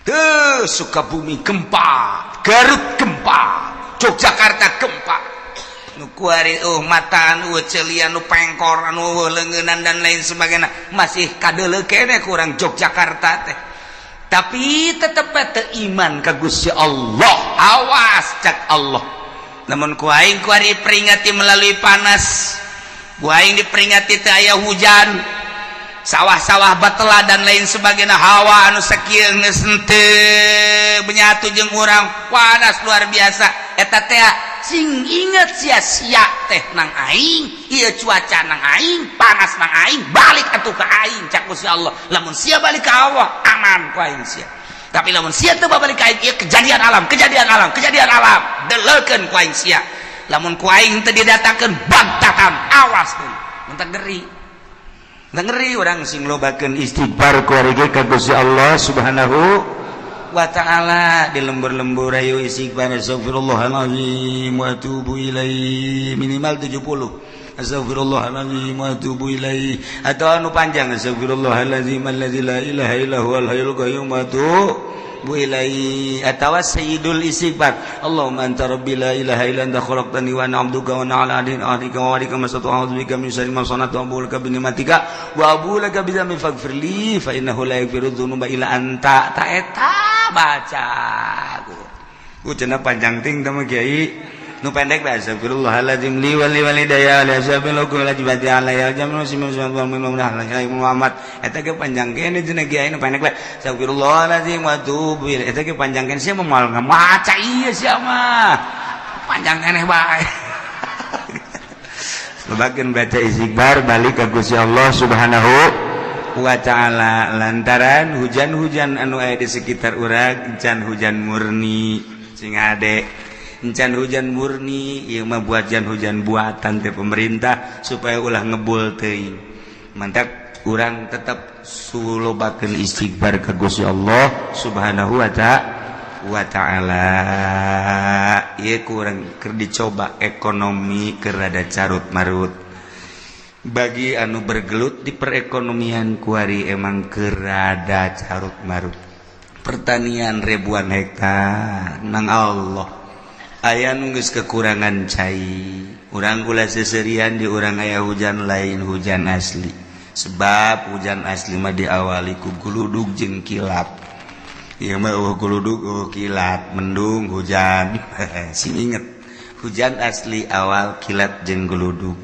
Tuh, Sukabumi gempa, Garut gempa, Yogyakarta gempa. Nu kuari mataan, celian, nu pengkor, anu leungeunnan dan lain sebagainya masih kadeuleu keneh kurang Yogyakarta teh. Tapi tetep teu iman ka Gusti Allah. Awas cak Allah, namun ku aing kuari peringati melalui panas, ku aing diperingati teu aya hujan. Sawah-sawah batela dan lain sebagainya. Hawa anu sakieu geus henteu menyatu jeung urang, panas luar biasa. Eta teh sing inget sia, sia teh nang aing, ieu cuaca nang aing, panas nang aing, balik atuh ka aing, cak Gusti Allah. Lamun sia balik ka Allah, aman ku aing sia. Tapi lamun sia teu balik ka aing, ieu kejadian alam, kejadian alam, kejadian alam, deleukeun ku aing sia. Lamun ku aing teu didatangkeun bagtatan, awas tuh. Entah ngeri. Entah ngeri urang sing lobakeun istighfar ku ka Gusti Allah Subhanahu wa ta'ala. Di lembur-lembur ayo istighfar, astagfirullahalazim wa atubu ilaih, minimal 70, astagfirullahalazim wa atubu ilaih, atau anu panjang, astagfirullahalazim allazi la ilaha illa huwal hayyul qayyum wa atubu ilaih, atawa sayyidul istighfar, Allahumma anta rabbi la ilaha illa anta khalaqtani wa ana 'abduka wa ana 'ala ahdika wa wa'dika mastata'tu, a'udzu bika min syarri ma sana'tu, abu'u laka bi ni'matika wa abu'u laka bi dzambi, faghfir li fa innahu la yaghfiru dzunuba illa anta. Ta eta baca ku cenah panjang ting teh mah, kiai. Nu pendek bae, astagfirullahaladzim li wa li walidayya li ashabil hukum wajibati alayya jamu muslimin Muhammad. Eta ge panjang kene cenah kiai. Nu pendek bae, astagfirullahaladzim wa atubu ilaih. Eta ge panjang kene, sia moal ngamaca ieu, sia mah panjang keneh bae. Lobakeun baca istighfar, balik ka Gusti Allah Subhanahu wa ta'ala, lantaran hujan-hujan anu aya di sekitar urang encan hujan murni. Sing ade, encan hujan murni. Ieu mah buat hujan buatan teh pemerintah supaya ulah ngebul teuing. Mantap, urang tetap sulobakeun istighfar ka Gusti Allah Subhanahu wa ta'ala. Ieu kurang keur dicoba, ekonomi keur rada carut marut. Bagi anu bergelut di perekonomian, kuari emang keur rada carut marut. Pertanian ribuan hektar nang Allah aya nu geus kekurangan cai. Urang ulah seserian, di urang aya hujan, lain hujan asli, sebab hujan asli mah diawali ku guludug jeung kilat. Ieu mah euweuh guludug, euweuh kilat, mendung hujan. Sing inget, hujan asli awal kilat jeung guludug.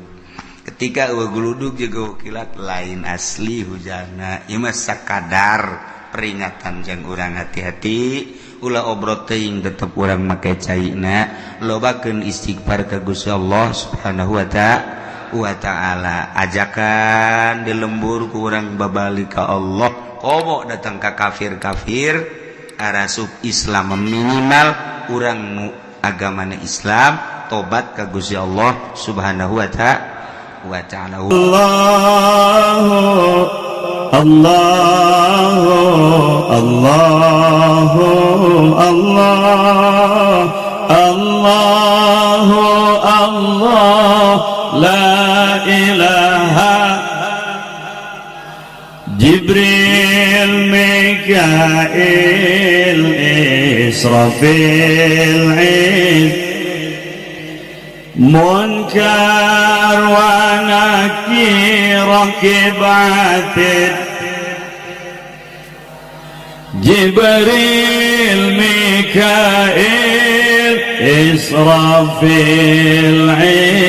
Ketika euweuh guludug jeung euweuh kilat, lain asli hujanna. Ieu mah sakadar peringatan jang urang hati-hati, ulah obrot teuing, tetep urang make caina, lobakeun istighfar ka Gusti Allah Subhanahu wa ta'ala. Ajakan di lembur ku urang babalik ka Allah, komo datang ka kafir-kafir arasup Islam, minimal urang nu agamana Islam tobat ka Gusti Allah Subhanahu wa ta'ala. Allah Allah Allah Allah Allah Allah la ilaha. Jibril, Mikail, Israfil, Munkar wa Nakir, Raqib, Atid. Jibril, Mikail, Israfil,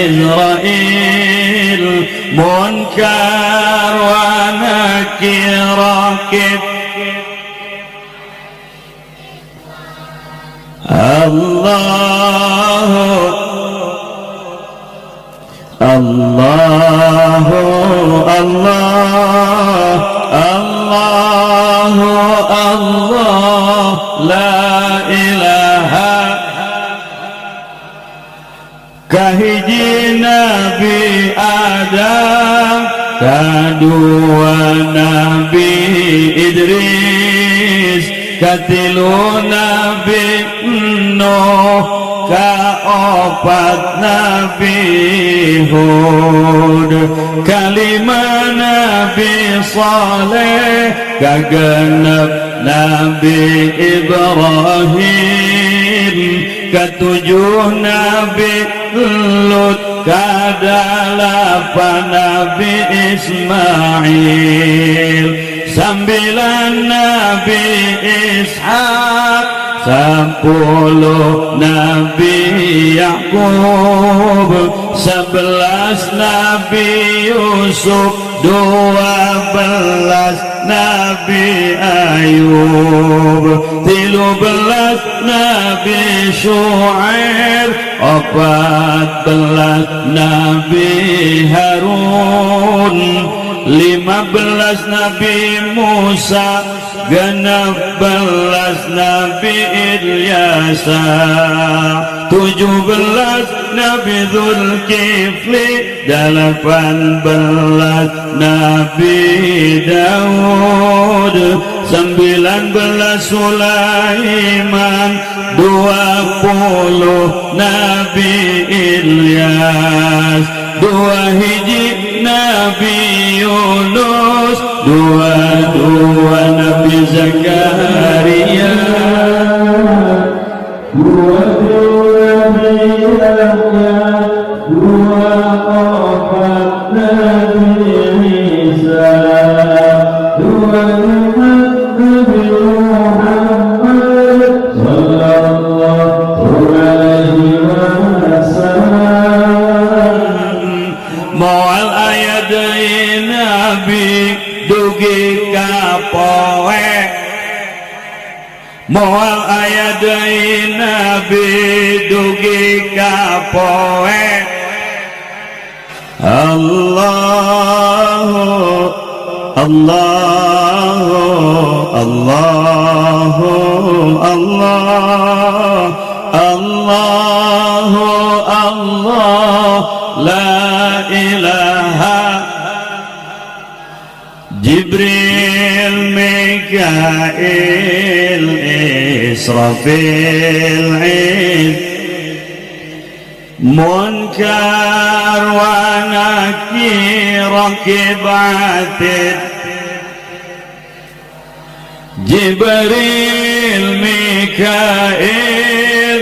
Izrail, Munkar wa Nakir, Raqib. Allah Allah Allah Allah Allah la ilaha. Kahiji Nabi Adam, kadua Nabi Idris, katilu Nabi Nuh, kaopat Nabi Hud, kalima Nabi Saleh, kagenep Nabi Ibrahim, ketujuh Nabi Lut, kadalapan Nabi Ismail, sambilan Nabi Ishak, 10 Nabi Yakub, 11 Nabi Yusuf, 12. 12 Nabi Ayub, 13 Nabi Syuaib, 14 Nabi Harun, 15 Nabi Musa, 16 Nabi Ilyasa, 17 Nabi Zulkifli, 18 Nabi Daud, 19 Sulaiman, 20 Nabi Ilyas, 21 Nabi Yunus, 22 Nabi Zakaria, 23 Nabi Yahya, 24 Nabi Isa, 25 Nabi Muhammad sallallahu alaihi wasallam. Moal aya deui nabi dugi ka poe, moal aya deui nabi dugi ka poe. Allahu Allahu Allahu Allah Allahu Allah la ilaha. Jibril, Mikail, Israfil, Munkar wa Nakir, Raqib, Atid. Jibril, Mikail,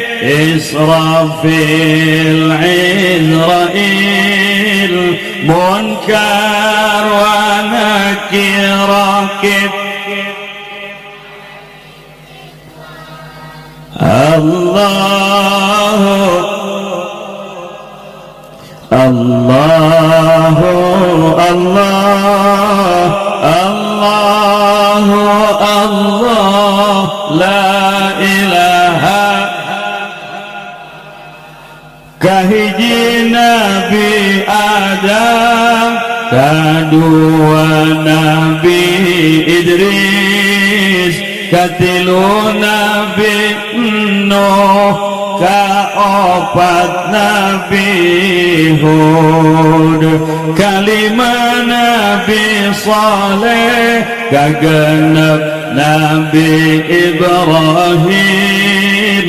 Israfil, Izrail, Munkar wa Nakir, Raqib. Allahu Allahu Allah Allahu Allah la ilaha. Kahiji Nabi Adam, kadua Nabi Idris, katilu Nabi Nuh, kaopat Nabi Hud, kalima Nabi Saleh, kagenep Nabi Ibrahim,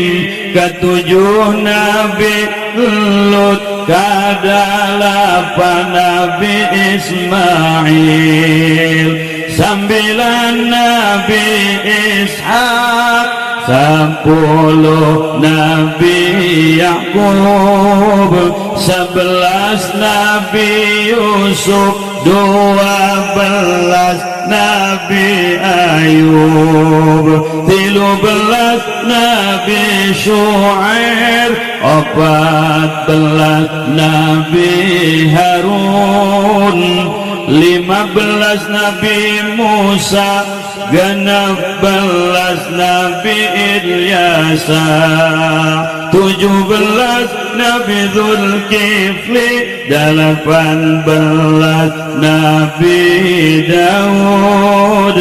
ketujuh Nabi Lut, kadalapan Nabi Ismail, 9 Nabi Ishak, 10 Nabi Yakub, 11 Nabi Yusuf, 12 Nabi Ayub, 13 Nabi Syuaib, 14 Nabi Harun, 15 Nabi Musa, 16 Nabi Ilyasa, 17 Nabi Zulkifli, 18 Nabi Daud,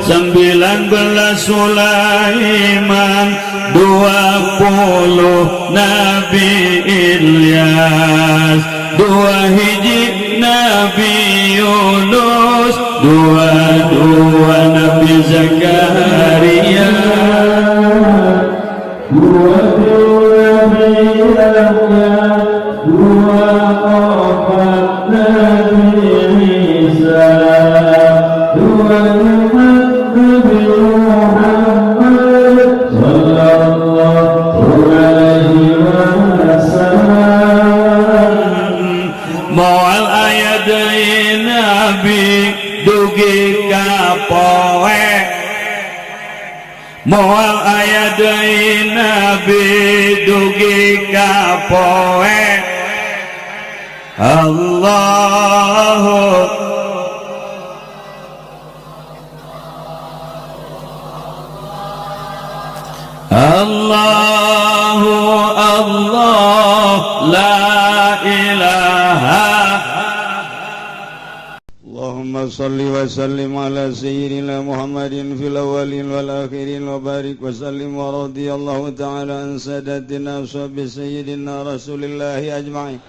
19 Sulaiman, 20 Nabi Ilyas, 21 Nabi Yunus, 22 Nabi Zakaria, 23 Nabi Yahya, 24 Nabi Isa, 25 Nabi Muhammad sallallahu alaihi wasallam. Moal aya deui nabi dugi ka poe, moal aya deui nabi dugi ka poe. Allahu illallah la ilaha. اللهم صل وسلم على سيدنا محمد في الأولين والآخرين وبارك وسلم ورضي الله تعالى عن ساداتنا أصحاب سيدنا رسول الله أجمعين.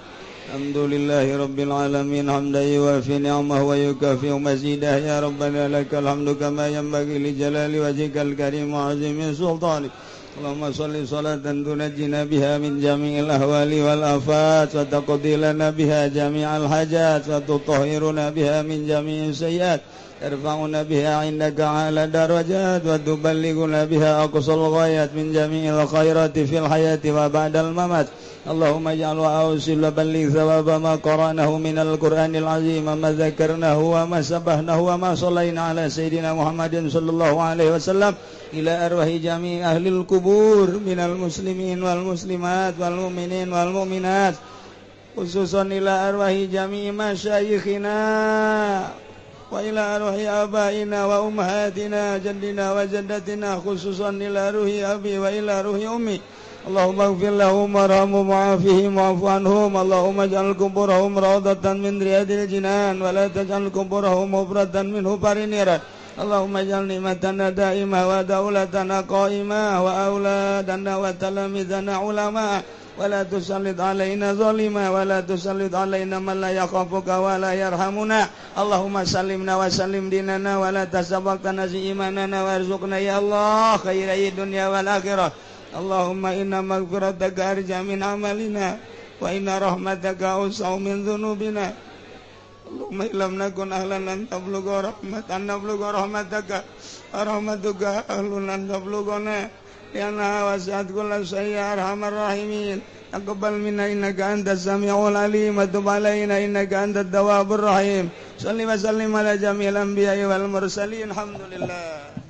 الحمد لله رب العالمين حمدا يوافي نعمه ويكافئ مزيده. يا ربنا لك الحمد كما ينبغي لجلال وجهك الكريم وعظيم سلطانك. اللهم صل صلاة تنجينا بها من جميع الأهوال والآفات، وتقضي لنا بها جميع الحاجات، وتطهرنا بها من جميع السيئات، ترفعنا بها عندك أعلى درجات، وتبلغنا بها أقصى الغايات من جميع الخيرات في الحياة وبعد الممات. اللهم اجعل وأوصل وبلغ ثواب ما قرأناه من القرآن العظيم، وما ذكرناه وما سبحناه وما صلينا على سيدنا محمد صلى الله عليه وسلم إلى أرواح جميع أهل القبور من المسلمين والمسلمات والمؤمنين والمؤمنات، خصوصا إلى أرواح جميع مشايخنا وإلى أرواح آبائنا وأمهاتنا جدنا وجدتنا، خصوصا إلى روح أبي وإلى روح أمي. اللهم اغفر لهم وارحمهم وعافهم واعف عنهم. اللهم اجعل قبورهم روضة من رياض الجنان، ولا تجعل قبورهم حفرة من حفر النيران. اللهم اجعل نعمتنا دائمة ودولتنا قائمة وأولادنا وتلاميذنا علماء، ولا تسلط علينا ظالما، ولا تسلط علينا من لا يخافك ولا يرحمنا. اللهم سلمنا وسلم ديننا، ولا تسبقنا إيماننا، وارزقنا يا الله خير الدنيا والآخرة. اللهم إن مغفرتك أرجى من عملنا، وإن رحمتك أوسع من ذنوبنا. اللهم إن لم نكن أهلا أن تبلغ رحمة أن نبلغ رحمتك، ورحمتك أهل أن تبلغنا، لأنها وسعت كل شيء يا أرحم الراحمين. تقبل منا إنك أنت السميع العليم، وتب علينا إنك أنت التواب الرحيم. صل وسلم على جميع الأنبياء والمرسلين. الحمد لله.